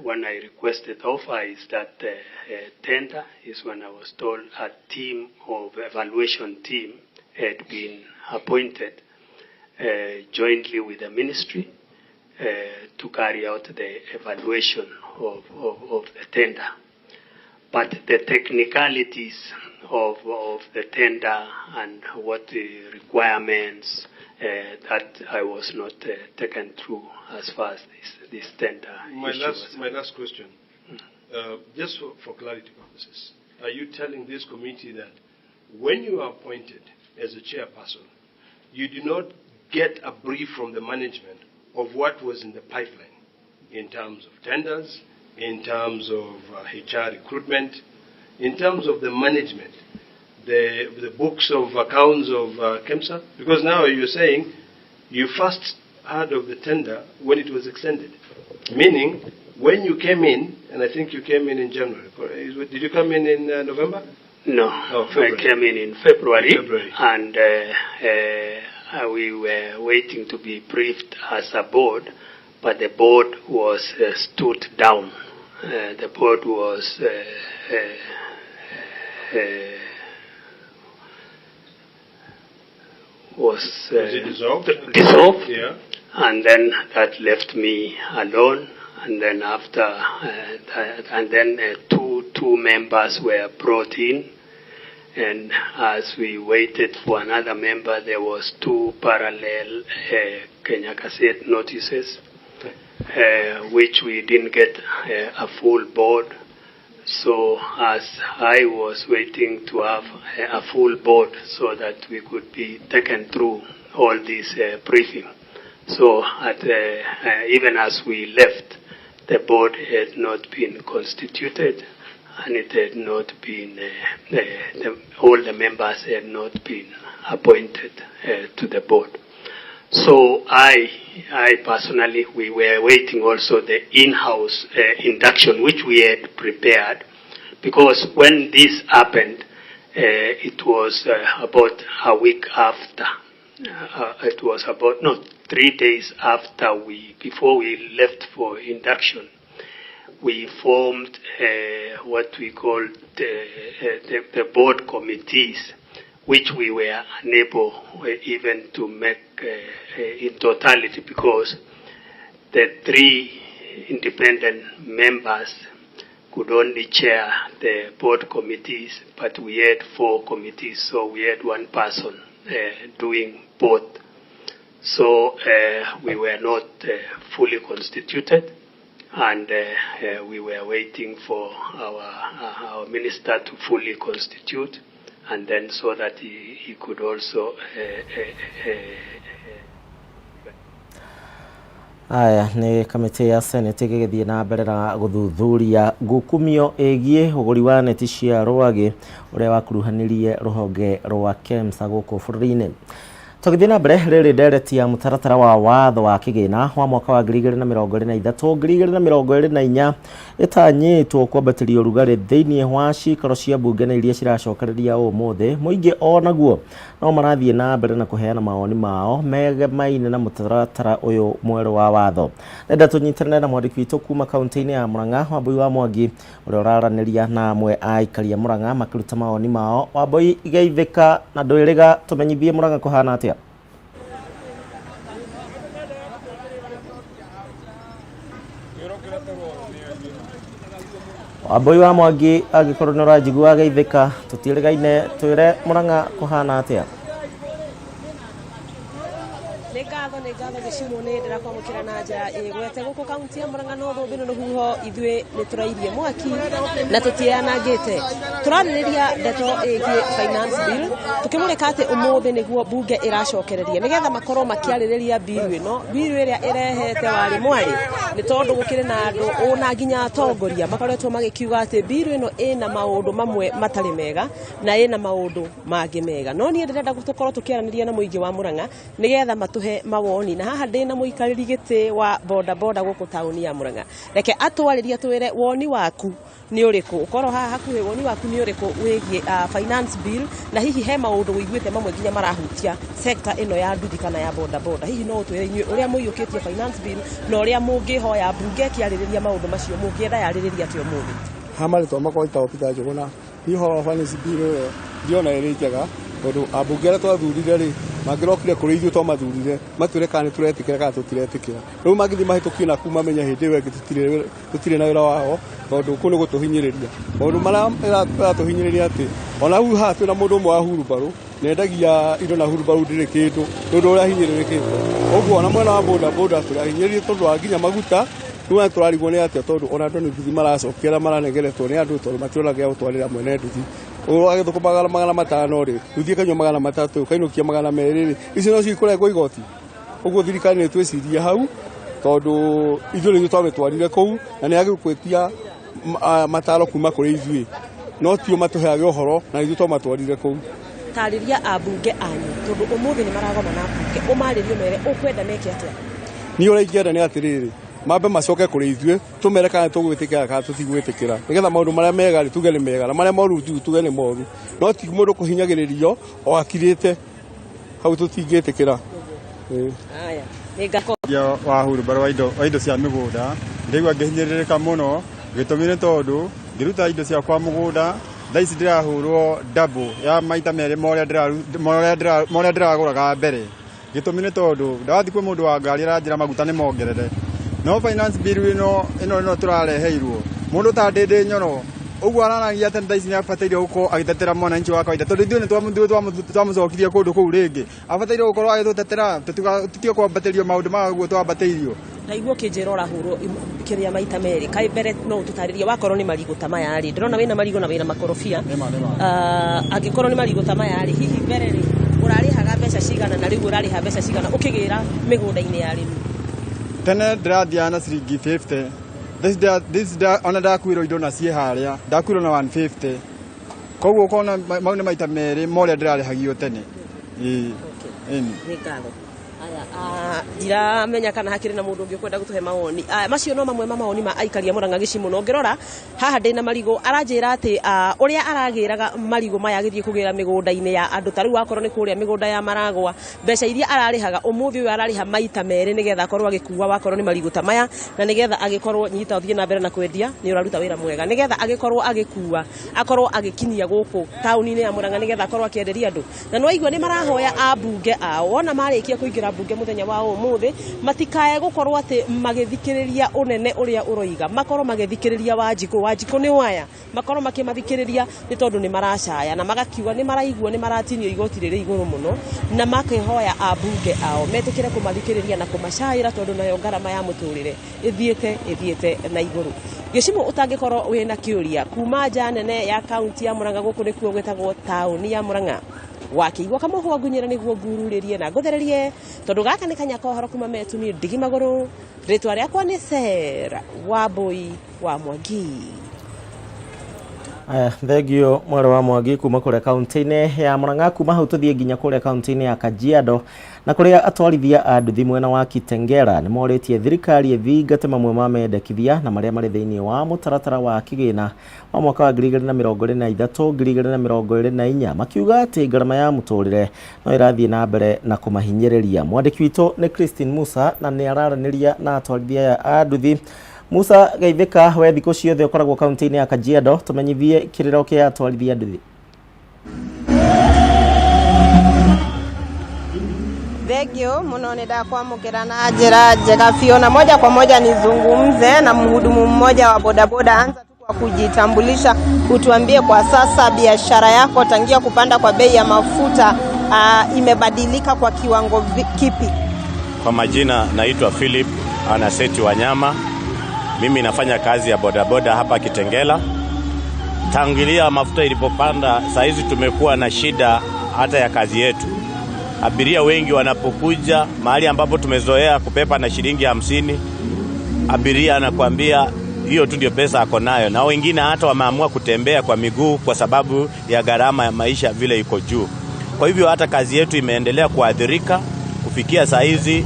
when I requested offer is that tender is when I was told a team of evaluation team had been appointed jointly with the ministry to carry out the evaluation of the tender. But the technicalities of the tender and what the requirements that I was not taken through as far as this tender. My last question, just for clarity purposes, are you telling this committee that when you are appointed as a chairperson, you do not get a brief from the management of what was in the pipeline in terms of tenders, in terms of HR recruitment, in terms of the management, the books of accounts of KEMSA? Because now you're saying you first heard of the tender when it was extended, meaning when you came in, and I think you came in January. Did you come in November? No, oh, February. I came in February, and we were waiting to be briefed as a board, But the board was stood down. The board was Was it dissolved? Dissolved. Yeah. And then that left me alone. And then after, and then two members were brought in. And as we waited for another member, there was two parallel Kenya Gazette notices, which we didn't get a full board. So as I was waiting to have a full board so that we could be taken through all this briefing. So at, even as we left, the board had not been constituted, and it had not been, all the members had not been appointed to the board. So I personally, we were waiting also the in-house induction, which we had prepared, because when this happened, it was about a week after. It was about, no, 3 days after before we left for induction, we formed what we called the board committees, which we were unable even to make in totality, because the three independent members could only chair the board committees, but we had four committees, so we had one person doing both. So we were not fully constituted, and we were waiting for our minister to fully constitute, and then so that he could also Aya nĩ kamĩtĩ ya Senate ĩgĩgĩthiĩ na mbere na gũthuthuria ngukumio ĩgiĩ ũgũri wa neti cia rwagĩ ũrĩa wakuruhanirie rũhonge rwa KEMSA gũkũ bũrũri-inĩ. Tũgĩthiĩ na mbere rĩrĩ ndereti ya mũtaratara wa watho wa kĩgĩna wa mwaka wa 2023 2024 ĩtanyĩtwo kwambatĩria ũrugarĩ thĩinĩ wa cikaro cia mbunge na iria ciracokereria ũmũthĩ. Mũingĩ onaguo no marathiĩ na mbere na kũheana mawoni mao megemaine na mũtaratara ũyũ mwerũ wa watho. Renda tũnyitanĩre na mwandĩki witũ kuma kaunti-inĩ ya Murang'a, Wambui wa Mwangi, ũrĩa ũraranĩria na amwe a aikari a Murang'a makĩruta mawoni mao. Wambui, geithĩka na ndwĩrĩga, tũmenyithie Murang'a kũhana atĩa? Wambui wa Mwangi, angĩkorwo nĩ ũranjigua geithĩka, tũtiĩrĩgaine, twĩre Murang'a kũhana atĩa? Nĩ ngatho gĩcimũ nĩ ndĩrakwamũkĩra na njĩra ĩgwete gũkũ kaunti ya Murang'a no thũmbĩ nĩ rũhuho, ithuĩ nĩ tũrairie mwaki na tũtianangĩte. Tũrarĩrĩria ndeto ĩgiĩ finance bill, tũkĩmũrĩka atĩ ũmũthĩ nĩguo mbunge ĩracokereria nĩgetha makorwo makĩarĩrĩria bill ĩno, bill ĩrĩa ĩrehete warĩ mwarĩ, nĩ tondũ gũkĩrĩ na andũ ona nginya atongoria makoretwo magĩkiuga atĩ bill ĩno ĩna maũndũ mamwe matarĩ mega na ĩna maũndũ mangĩ mega. No niĩ ndĩrenda tũkorwo tũkĩaranĩria na mũingĩ wa Murang'a nĩgetha matũhe mawoni, na haha ndĩna mũikarĩri gĩtĩ wa boda boda gũkũ taũni ya Murang'a. Reke atwarĩrie twĩre woni waku nĩ ũrĩkũ, ũkorwo haha hakuhĩ, woni waku nĩ ũrĩkũ wĩgiĩ finance bill, na hihi he maũndũ ũiguĩte mamwe nginya marahutia sector ĩno ya nduthi kana ya boda boda. Hihi no ũtwĩre inyuĩ ũrĩa mũiyũkĩtie finance bill na ũrĩa mũngĩhoya mbunge ĩkĩarĩrĩria maũndũ macio, mũngĩenda yarĩrĩria atĩa ũmũthĩ? Ha marĩtwa makwa njĩtagwo Peter Njũgũna. Niĩ ũhoro wa finance bill ĩyo ndiona ĩrĩ njega, tondũ ambunge arĩa twathurire rĩ, mangĩrokire kũrĩ ithuĩ twamathurire matwĩre kana nĩ tũretĩkĩra kana tũtiretĩkĩra. Rĩu mangĩthiĩ mahĩtũkie na kuu mamenye hĩndĩ ĩyo ĩngĩ tũtirĩ na wĩra wao, tondũ kũu nĩ gũtũhinyĩrĩria. Maũndũ marĩa ĩratũhinyĩrĩria atĩ ona hau haha twĩna mũndũ ũmwe wa hurumbarũ nendagia indo na hurumbarũ ndĩrĩ kĩndũ, nĩ ũndũ ũrĩa hinyĩrĩrĩkĩte. Ũguo ona mwena wa boda boda tũrahinyĩrĩrio tondũ wa nginya maguta. Rĩu tũrarigwo nĩ atĩa, tondũ ona andũ nĩ nduthi maracokia arĩa maranegeretwo nĩ andũ, tondũ matirona gĩa gũtwarĩra mwene nduthi. Ũyũ agĩthũkũma 500 rĩ, nduthi ĩkanyua 300, kainũkia 200 rĩ, icio no cikũrengwo igoti. Ũguo thirikari nĩ twĩcirie hau, tondũ ithuĩ nĩ ithuĩ twamĩtwarire kũu, na nĩ yagĩrĩirwo gwĩtia mataro kuma kũrĩ ithuĩ, no tio matũheage ũhoro, na ithuĩ twamatwarire kũu. Tarĩria ambunge anyu, tondũ ũmũthĩ nĩ maragoma na mbunge, ũmarĩrie ũmere ũkwenda meke atĩa? Niĩ ũrĩa ingĩenda nĩ atĩrĩrĩ, mambe macoke kũrĩ ithuĩ, tũmere kana tũgwĩtĩkĩra kana tũtigwĩtĩkĩra, nĩgetha maũndũ marĩa mega rĩ tuge nĩ mega, na marĩa moru tuge nĩ moru. No ti mũndũ kũhinyagĩrĩrio o akirĩte, hau tũtingĩtĩkĩra. Haya, nĩ ngako. Wa hurubaro wa indo cia mĩgũnda ndĩigua ngĩhinyĩrĩrĩka mũno, gĩtũmi nĩ tondũ ngĩruta indo ciakwa mũgũnda thaa ici ndĩrahũrwo double ya maita merĩ ma ũrĩa ndĩragũraga mbere. Gĩtũmi nĩ tondũ ndathiĩ kwĩ mũndũ wa ngari aranjĩra maguta nĩ mongerere, no finance bill ĩno ĩno tũrareheirwo mũndũ ta Ndĩndĩ Nyoro ũguo araragia atĩ thaa ici nĩ abataire gũkorwo agĩtetera mwananchi wa kawaida, tondũ ithuĩ nĩ twamũcokirie kũndũ kũu rĩngĩ. Abataire gũkorwo agĩtũtetera tũtige kwambatĩrio maũndũ ma ũguo twambatĩirio. Ndaigua ũkĩnjĩra ũrahũrwo kĩrĩa maita merĩ, kaĩ mbere no ũtũtarĩrie wakorwo nĩ marigũ ta maya rĩ, ndĩrona wĩna marigũ na wĩna makorobia. Angĩkorwo nĩ marigũ ta maya rĩ, hihi mbere rĩ ũrarĩhaga mbeca cigana na rĩu ũrarĩha mbeca cigana ũkĩgĩra mĩgũnda-inĩ ya arĩmi? Tene ndĩrathiaga na ciringi 50, ona ndakuirwo indo na ciĩ harĩa ndakuirwo na 150, koguo ũkona mau nĩ maita merĩ ma ũrĩa ndĩrarĩhagio tene. Nĩ ngatho. Aya, ndiramenya kana hakĩrĩ na mũndũ ũngĩ ũkwenda gũtũhe mawoni. Macio no mamwe ma mawoni ma aikari a Murang'a Gĩcimũ. Na ũngĩrora haha ndĩna marigũ, aranjĩra atĩ ũrĩa aragĩraga marigũ maya agĩthiĩ kũgĩra mĩgũnda-inĩ ya andũ, ta rĩu wakorwo nĩ kũrĩa mĩgũnda ya Maragwa, mbeca iria ararĩhaga ũmũthĩ ũyũ ararĩha maita merĩ nĩgetha akorwo agĩkua wakorwo nĩ marigũ ta maya, na nĩgetha agĩkorwo nyita ũthiĩ na mbere na kwendia, nĩ ũraruta wĩra mwega, nĩgetha agĩkorwo agĩkua akorwo agĩkinyia gũkũ taũni-inĩ ya Murang'a nĩgetha akorwo akĩenderia andũ. Na nĩwaigua nĩ marahoya ambunge ao, wona marĩkia kũingĩra mbunge mũthenya wa ũmũthĩ matikae gũkorwo atĩ magĩthikĩrĩria ũnene ũrĩa ũroiga, makorwo magĩthikĩrĩria Wanjikũ. Wanjikũ nĩ waya, makorwo makĩmathikĩrĩria nĩ tondũ nĩ maracaya na magakiuga nĩ maraigua nĩ maratinio igoti rĩrĩ igũrũ mũno, na makĩhoya ambunge ao metĩkĩre kũmathikĩrĩria na kũmacaĩra, tondũ nayo ngarama ya mũtũrĩre ĩthiĩte na igũrũ. Gĩcimũ ũtangĩkorwo wĩna kĩũria kuma nja nene ya kaunti ya Murang'a, gũkũ nĩkuo gwĩtagwo taũni ya Murang'a, wakĩigua kamũhwa ngunyĩra nĩguo ngururĩrie na ngũthererie, tondũ gaka nĩ kanya ka ũhoro kuma Metuni ndigi magũrũ. Rĩtwa rĩakwa nĩ Sarah Wambui wa Mwangi. Aya, thengio mwarĩ wa Mwangi kuma kũrĩa kaunti-inĩ ya Murang'a. Kuma hau tũthiĩ nginya kũrĩa kaunti-inĩ ya Kajiado, na kũrĩa atwarithia a nduthi mwena wa Kitengela nĩ morĩtie thirikari ĩthingate mamwe ma mendekithia na marĩa marĩ thĩinĩ wa mũtaratara wa kĩgĩna wa mwaka wa 2023 2024, makiuga atĩ ngarama ya mũtũrĩre no ĩrathiĩ na mbere na kũmahinyĩrĩria. Mwandĩki witũ nĩ Christine Musa na nĩ araranĩria na atwarithia aya a nduthi. Musa Geithĩka, we thikũ ciothe ũkoragwo kaunti-inĩ ya Kajiado, tũmenyithie kĩrĩro kĩa atwarithia nduthi. Thengio muno, nĩ ndakwamũkĩra na njĩra njega biũ, na moja kwa moja nizungumze na mhudumu mmoja wa bodaboda. Anza tu kwa kujitambulisha, utuambie kwa sasa biashara yako tangia kupanda kwa bei ya mafuta imebadilika kwa kiwango kipi? Kwa majina naitwa Philip Anaseti Wanyama. Mimi nafanya kazi ya bodaboda hapa Kitengela. Tangilia mafuta ilipopanda, saa hizi tumekuwa na shida hata ya kazi yetu. Abiria wengi wanapokuja mahali ambapo tumezoea kupepa na shilingi 50, abiria anakuambia hiyo tu ndio pesa ako nayo, na wengine hata wameamua kutembea kwa miguu kwa sababu ya gharama ya maisha vile iko juu. Kwa hivyo hata kazi yetu imeendelea kuathirika. Kufikia saa hizi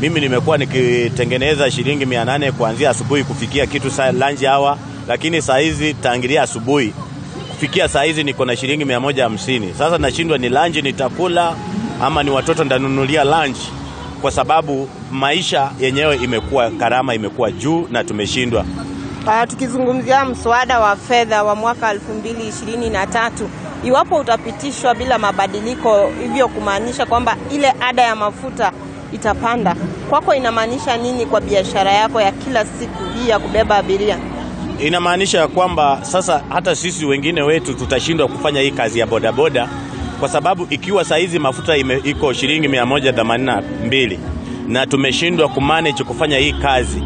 mimi nimekuwa nikitengeneza shilingi 800 kuanzia asubuhi kufikia kitu saa lunch hour, lakini saa hizi tangilia asubuhi kufikia saa hizi niko na shilingi 150. Sasa nashindwa ni lunch nitakula ama ni watoto ndanunulia lunch, kwa sababu maisha yenyewe imekuwa gharama imekuwa juu na tumeshindwa. Tukizungumzia mswada wa fedha wa mwaka 2023, iwapo utapitishwa bila mabadiliko, hivyo kumaanisha kwamba ile ada ya mafuta itapanda, kwako inamaanisha nini kwa biashara yako ya kila siku hii ya kubeba abiria? Inamaanisha kwamba sasa hata sisi wengine wetu tutashindwa kufanya hii kazi ya bodaboda, kwa sababu ikiwa saa hizi mafuta iko shilingi 182 na tumeshindwa kumanage kufanya hii kazi,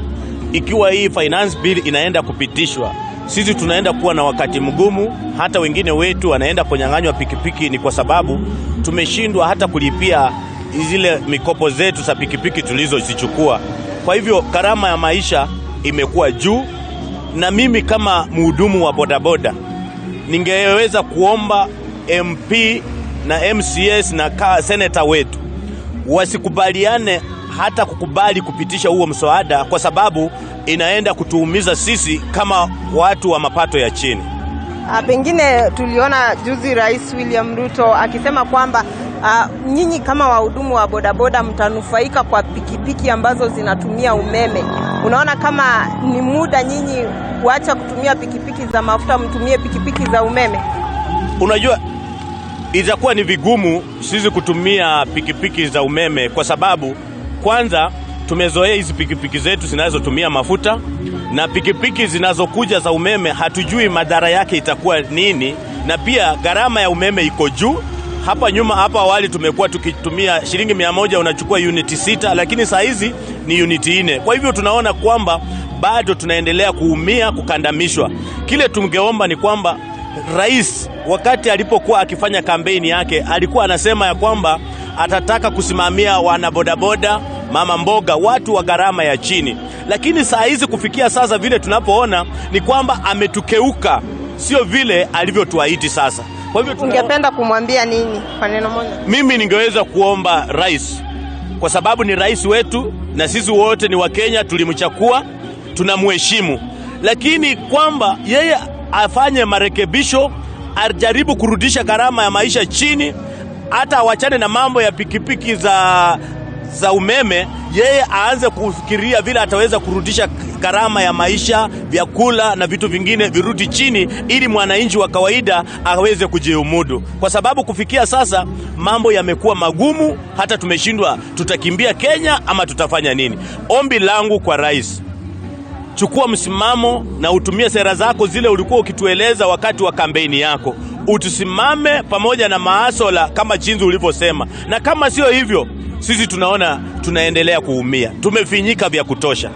ikiwa hii finance bill inaenda kupitishwa, sisi tunaenda kuwa na wakati mgumu. Hata wengine wetu wanaenda kunyang'anywa pikipiki, ni kwa sababu tumeshindwa hata kulipia zile mikopo zetu za pikipiki tulizozichukua. Kwa hivyo gharama ya maisha imekuwa juu, na mimi kama mhudumu wa bodaboda ningeweza kuomba MP na MCS na senator wetu wasikubaliane hata kukubali kupitisha huo mswada, kwa sababu inaenda kutuumiza sisi kama watu wa mapato ya chini. Pengine tuliona juzi Rais William Ruto akisema kwamba Nyinyi kama wahudumu wa bodaboda mtanufaika kwa pikipiki ambazo zinatumia umeme. Unaona kama ni muda nyinyi kuacha kutumia pikipiki za mafuta, mtumie pikipiki za umeme? Unajua, itakuwa ni vigumu sisi kutumia pikipiki za umeme kwa sababu kwanza tumezoea hizi pikipiki zetu zinazotumia mafuta, na pikipiki zinazokuja za umeme hatujui madhara yake itakuwa nini, na pia gharama ya umeme iko juu. Hapa nyuma, hapa awali tumekuwa tukitumia shilingi 100 unachukua uniti 6, lakini saa hizi ni uniti 4. Kwa hivyo tunaona kwamba bado tunaendelea kuumia, kukandamishwa. Kile tungeomba ni kwamba rais wakati alipokuwa akifanya kampeni yake alikuwa anasema ya kwamba atataka kusimamia wanabodaboda, mama mboga, watu wa gharama ya chini, lakini saa hizi kufikia sasa vile tunapoona ni kwamba ametukeuka, sio vile alivyotuahidi sasa. Kwa hivyo Ungependa kumwambia nini kwa neno moja? Mimi ningeweza kuomba rais, kwa sababu ni rais wetu na sisi wote ni Wakenya, tulimchakua, tunamheshimu, lakini kwamba yeye afanye marekebisho, ajaribu kurudisha gharama ya maisha chini, hata awachane na mambo ya pikipiki za umeme, yeye aanze kufikiria vile ataweza kurudisha gharama ya maisha, vyakula na vitu vingine virudi chini, ili mwananchi wa kawaida aweze kujiumudu, kwa sababu kufikia sasa mambo yamekuwa magumu, hata tumeshindwa tutakimbia Kenya ama tutafanya nini. Ombi langu kwa rais, chukua msimamo na utumie sera zako zile ulikuwa ukitueleza wakati wa kampeni yako, utusimame pamoja na maasola kama jinsi ulivyosema, na kama sio hivyo, sisi tunaona tunaendelea kuumia, tumefinyika vya kutosha.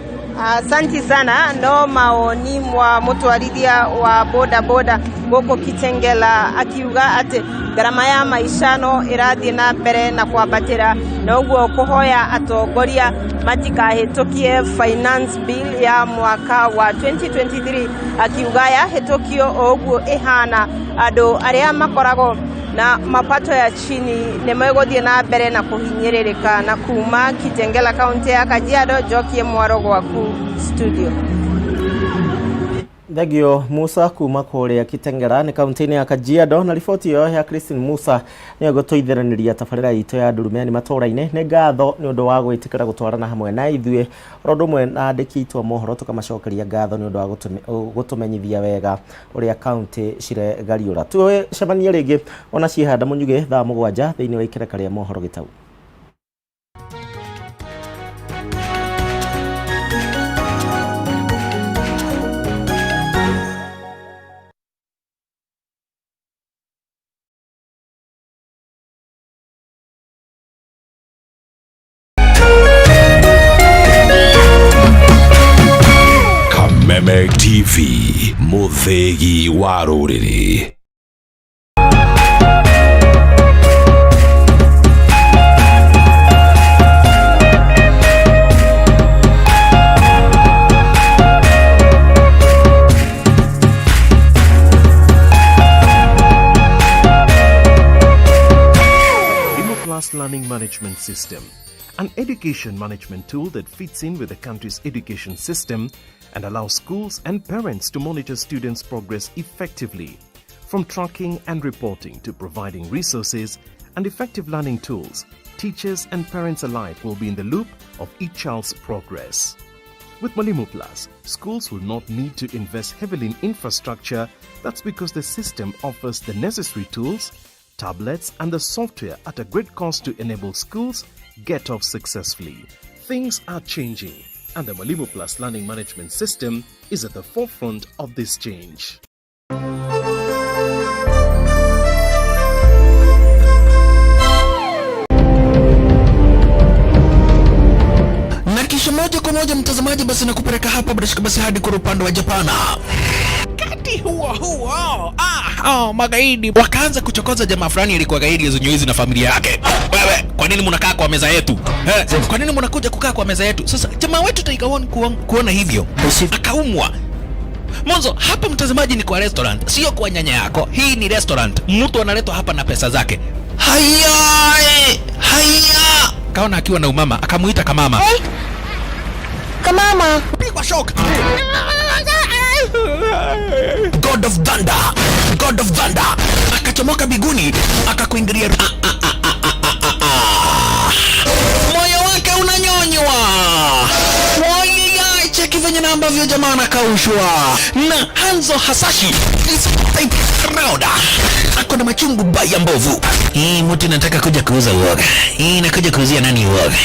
Asanti sana. No maoni mwa mutwarithia wa boda boda guku Kitengela akiuga ati ngarama ya maisha no irathie na mbere na kwambatira, na uguo kuhoya atongoria matikahitukie finance bill ya mwaka wa 2023, akiuga yahitukio o uguo ihana andu aria makoragwo na mapato ya chini nĩ megũthiĩ na mbere na kũhinyĩrĩrĩka. Na kuma Kitengela, kaunti ya Kajiado, Njokie Mwaro gwaku studio. Thengio Musa kuma kũrĩa Kitengela nĩ kaunti-inĩ ya Kajiado, na riboti ĩyo ya Christine Musa nĩyo ĩgũtũithiranĩria tabarĩra itũ ya Ndurumeni matũra-inĩ. Nĩ ngatho nĩ ũndũ wa gwĩtĩkĩra gũtwarana hamwe na ithuĩ, oro ũndũ ũmwe na andĩki aitũ a mohoro tũkamacokeria ngatho nĩ ũndũ wa gũtũmenyithia wega ũrĩa kaunti ciregariũra. Tũcemanie rĩngĩ ona ciĩhanda mũnyugĩ thaa 7 thĩinĩ wa ikereka rĩa mohoro gĩtau. Kameme TV, mũthĩgi wa rũrĩrĩ. Plus Learning Management System, an education management tool that fits in with the country's education system and allows schools and parents to monitor students' progress effectively. From tracking and reporting to providing resources and effective learning tools, teachers and parents alike will be in the loop of each child's progress. With Mwalimu Plus, schools will not need to invest heavily in infrastructure. That's because the system offers the necessary tools, tablets, and the software at a great cost to enable schools get off successfully. Things are changing, and the Mwalimu Plus Learning Management System is at the forefront of this change. Na kisha moja kwa moja mtazamaji, basi nakupeleka hapa bila shaka basi hadi kwa upande wa Japana. Wakati huo huo, magaidi wakaanza kuchokoza jamaa fulani alikuwa gaidi zenye na familia yake. Wewe, kwa nini mnakaa kwa meza yetu? Kwa nini mnakuja kukaa kwa meza yetu? Sasa jamaa wetu Tiger One kuona hivyo akaumwa. Mwanzo hapa mtazamaji ni kwa restaurant, sio kwa nyanya yako. Hii ni restaurant. Mtu analetwa hapa na pesa zake. Haya, haya. Kaona akiwa na umama, akamuita kamama. Hey. Kamama. Pigwa shock. God of Thunder, God of Thunder. Akachomoka biguni, akakuingilia. Moyo wake unanyonywa. Wayaya, cheki venye na ambavyo jamaa anakaushwa na Hanzo Hasashi is proud. Ako na machungu baya mbovu. Hii mtu nataka kuja kuuza uoga. Hii nakuja kuuzia nani uoga?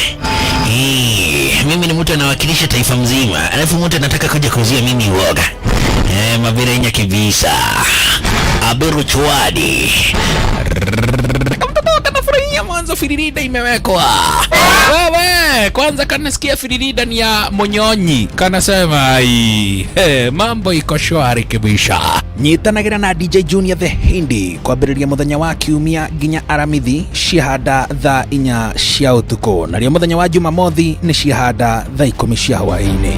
Hii, mimi ni mtu anawakilisha taifa mzima, alafu mtu anataka kuja kuuzia mimi uoga. Mabirenya kibisa. Aberu chwadi. Kamtoto kanafurahia mwanzo firirida imewekwa. Wewe kwanza kanasikia firirida ni ya Munyonyi, kanasema ai, hey, mambo iko shwari kibisha. Nyitanagĩra na DJ Junior the Hindi kwambĩrĩria mũthenya wa kiumia nginya aramithi ciahanda thaa 4 cia ũtukũ, narĩo mũthenya wa jumamothi nĩ ciahanda thaa 10 cia hwaĩ-inĩ.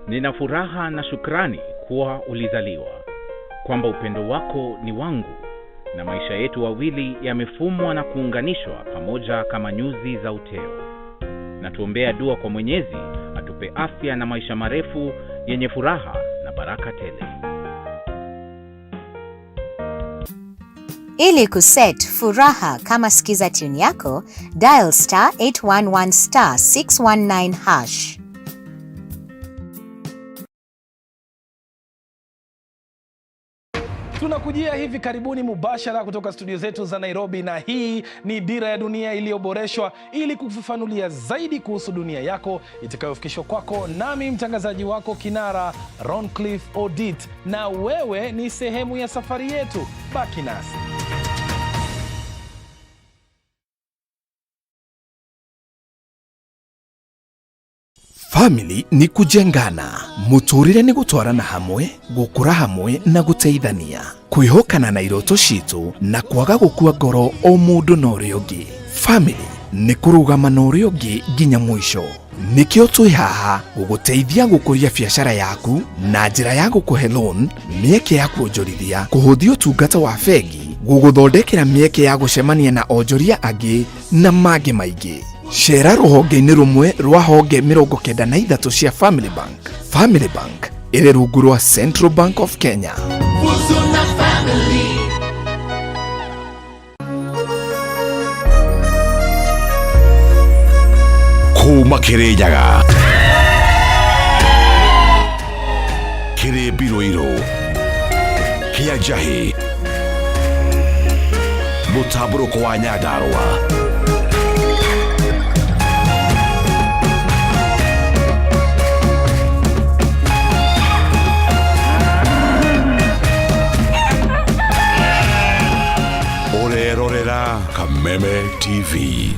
Nina furaha na shukrani kuwa ulizaliwa, kwamba upendo wako ni wangu na maisha yetu wawili yamefumwa na kuunganishwa pamoja kama nyuzi za uteo. Na tuombea dua kwa Mwenyezi atupe afya na maisha marefu yenye furaha na baraka tele. Ili kuset furaha kama skiza tune yako, dial star 811 star 619 hash. Tunakujia hivi karibuni mubashara kutoka studio zetu za Nairobi, na hii ni Dira ya Dunia iliyoboreshwa ili kufafanulia zaidi kuhusu dunia yako itakayofikishwa kwako nami mtangazaji wako kinara Roncliffe Odit, na wewe ni sehemu ya safari yetu. Baki nasi. Family ni kujengana, muturire ni gutwarana hamwe, gukura hamwe na guteithania, kwihokana na iroto citu na kwaga gukua ngoro o mundu na uria ungi. Family ni kurugama na uria ungi nginya mwisho. Nikio twi haha guguteithia gukuria biacara yaku na njira ya gukuhe loan, mieke ya kuonjorithia, kuhuthia utungata wa bengi, guguthondekera mieke ya gucemania na onjoria angi na mangi maingi. Cera rũhonge-inĩ rũmwe rwa honge 93 cia Family Bank. Family Bank ĩrĩ rungu rwa Central Bank of Kenya. Kuma Kirinyaga kĩrĩ mbirũirũ kĩa njahĩ mũtambũrũko wa Nyandarũa. Ũrerorera Kameme TV.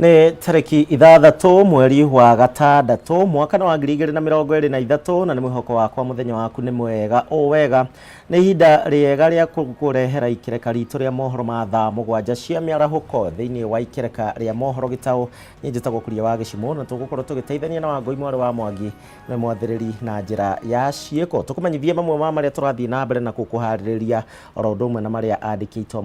Nĩ tarĩki 6 mweri wa 6 mwaka wa 2023 na nĩ mwĩhoko wakwa mũthenya waku nĩ mwega o wega. Nĩ ihinda rĩega rĩa kũrehera ikereka ritũ rĩa mohoro ma thaa 7 cia mĩarahũko thĩinĩ wa ikereka rĩa mohoro gĩtaũ. Niĩ njĩtagwo Kuria wa Gĩcimũ na tũgũkorwo tũgĩteithania na Wangũi mwarĩ wa Mwangi na mwathĩrĩri na njĩra ya ciĩko tũkũmenyithie mamwe ma marĩa tũrathiĩ na mbere na gũkũharĩrĩria oro ũndũ ũmwe na marĩa andĩkĩtwo.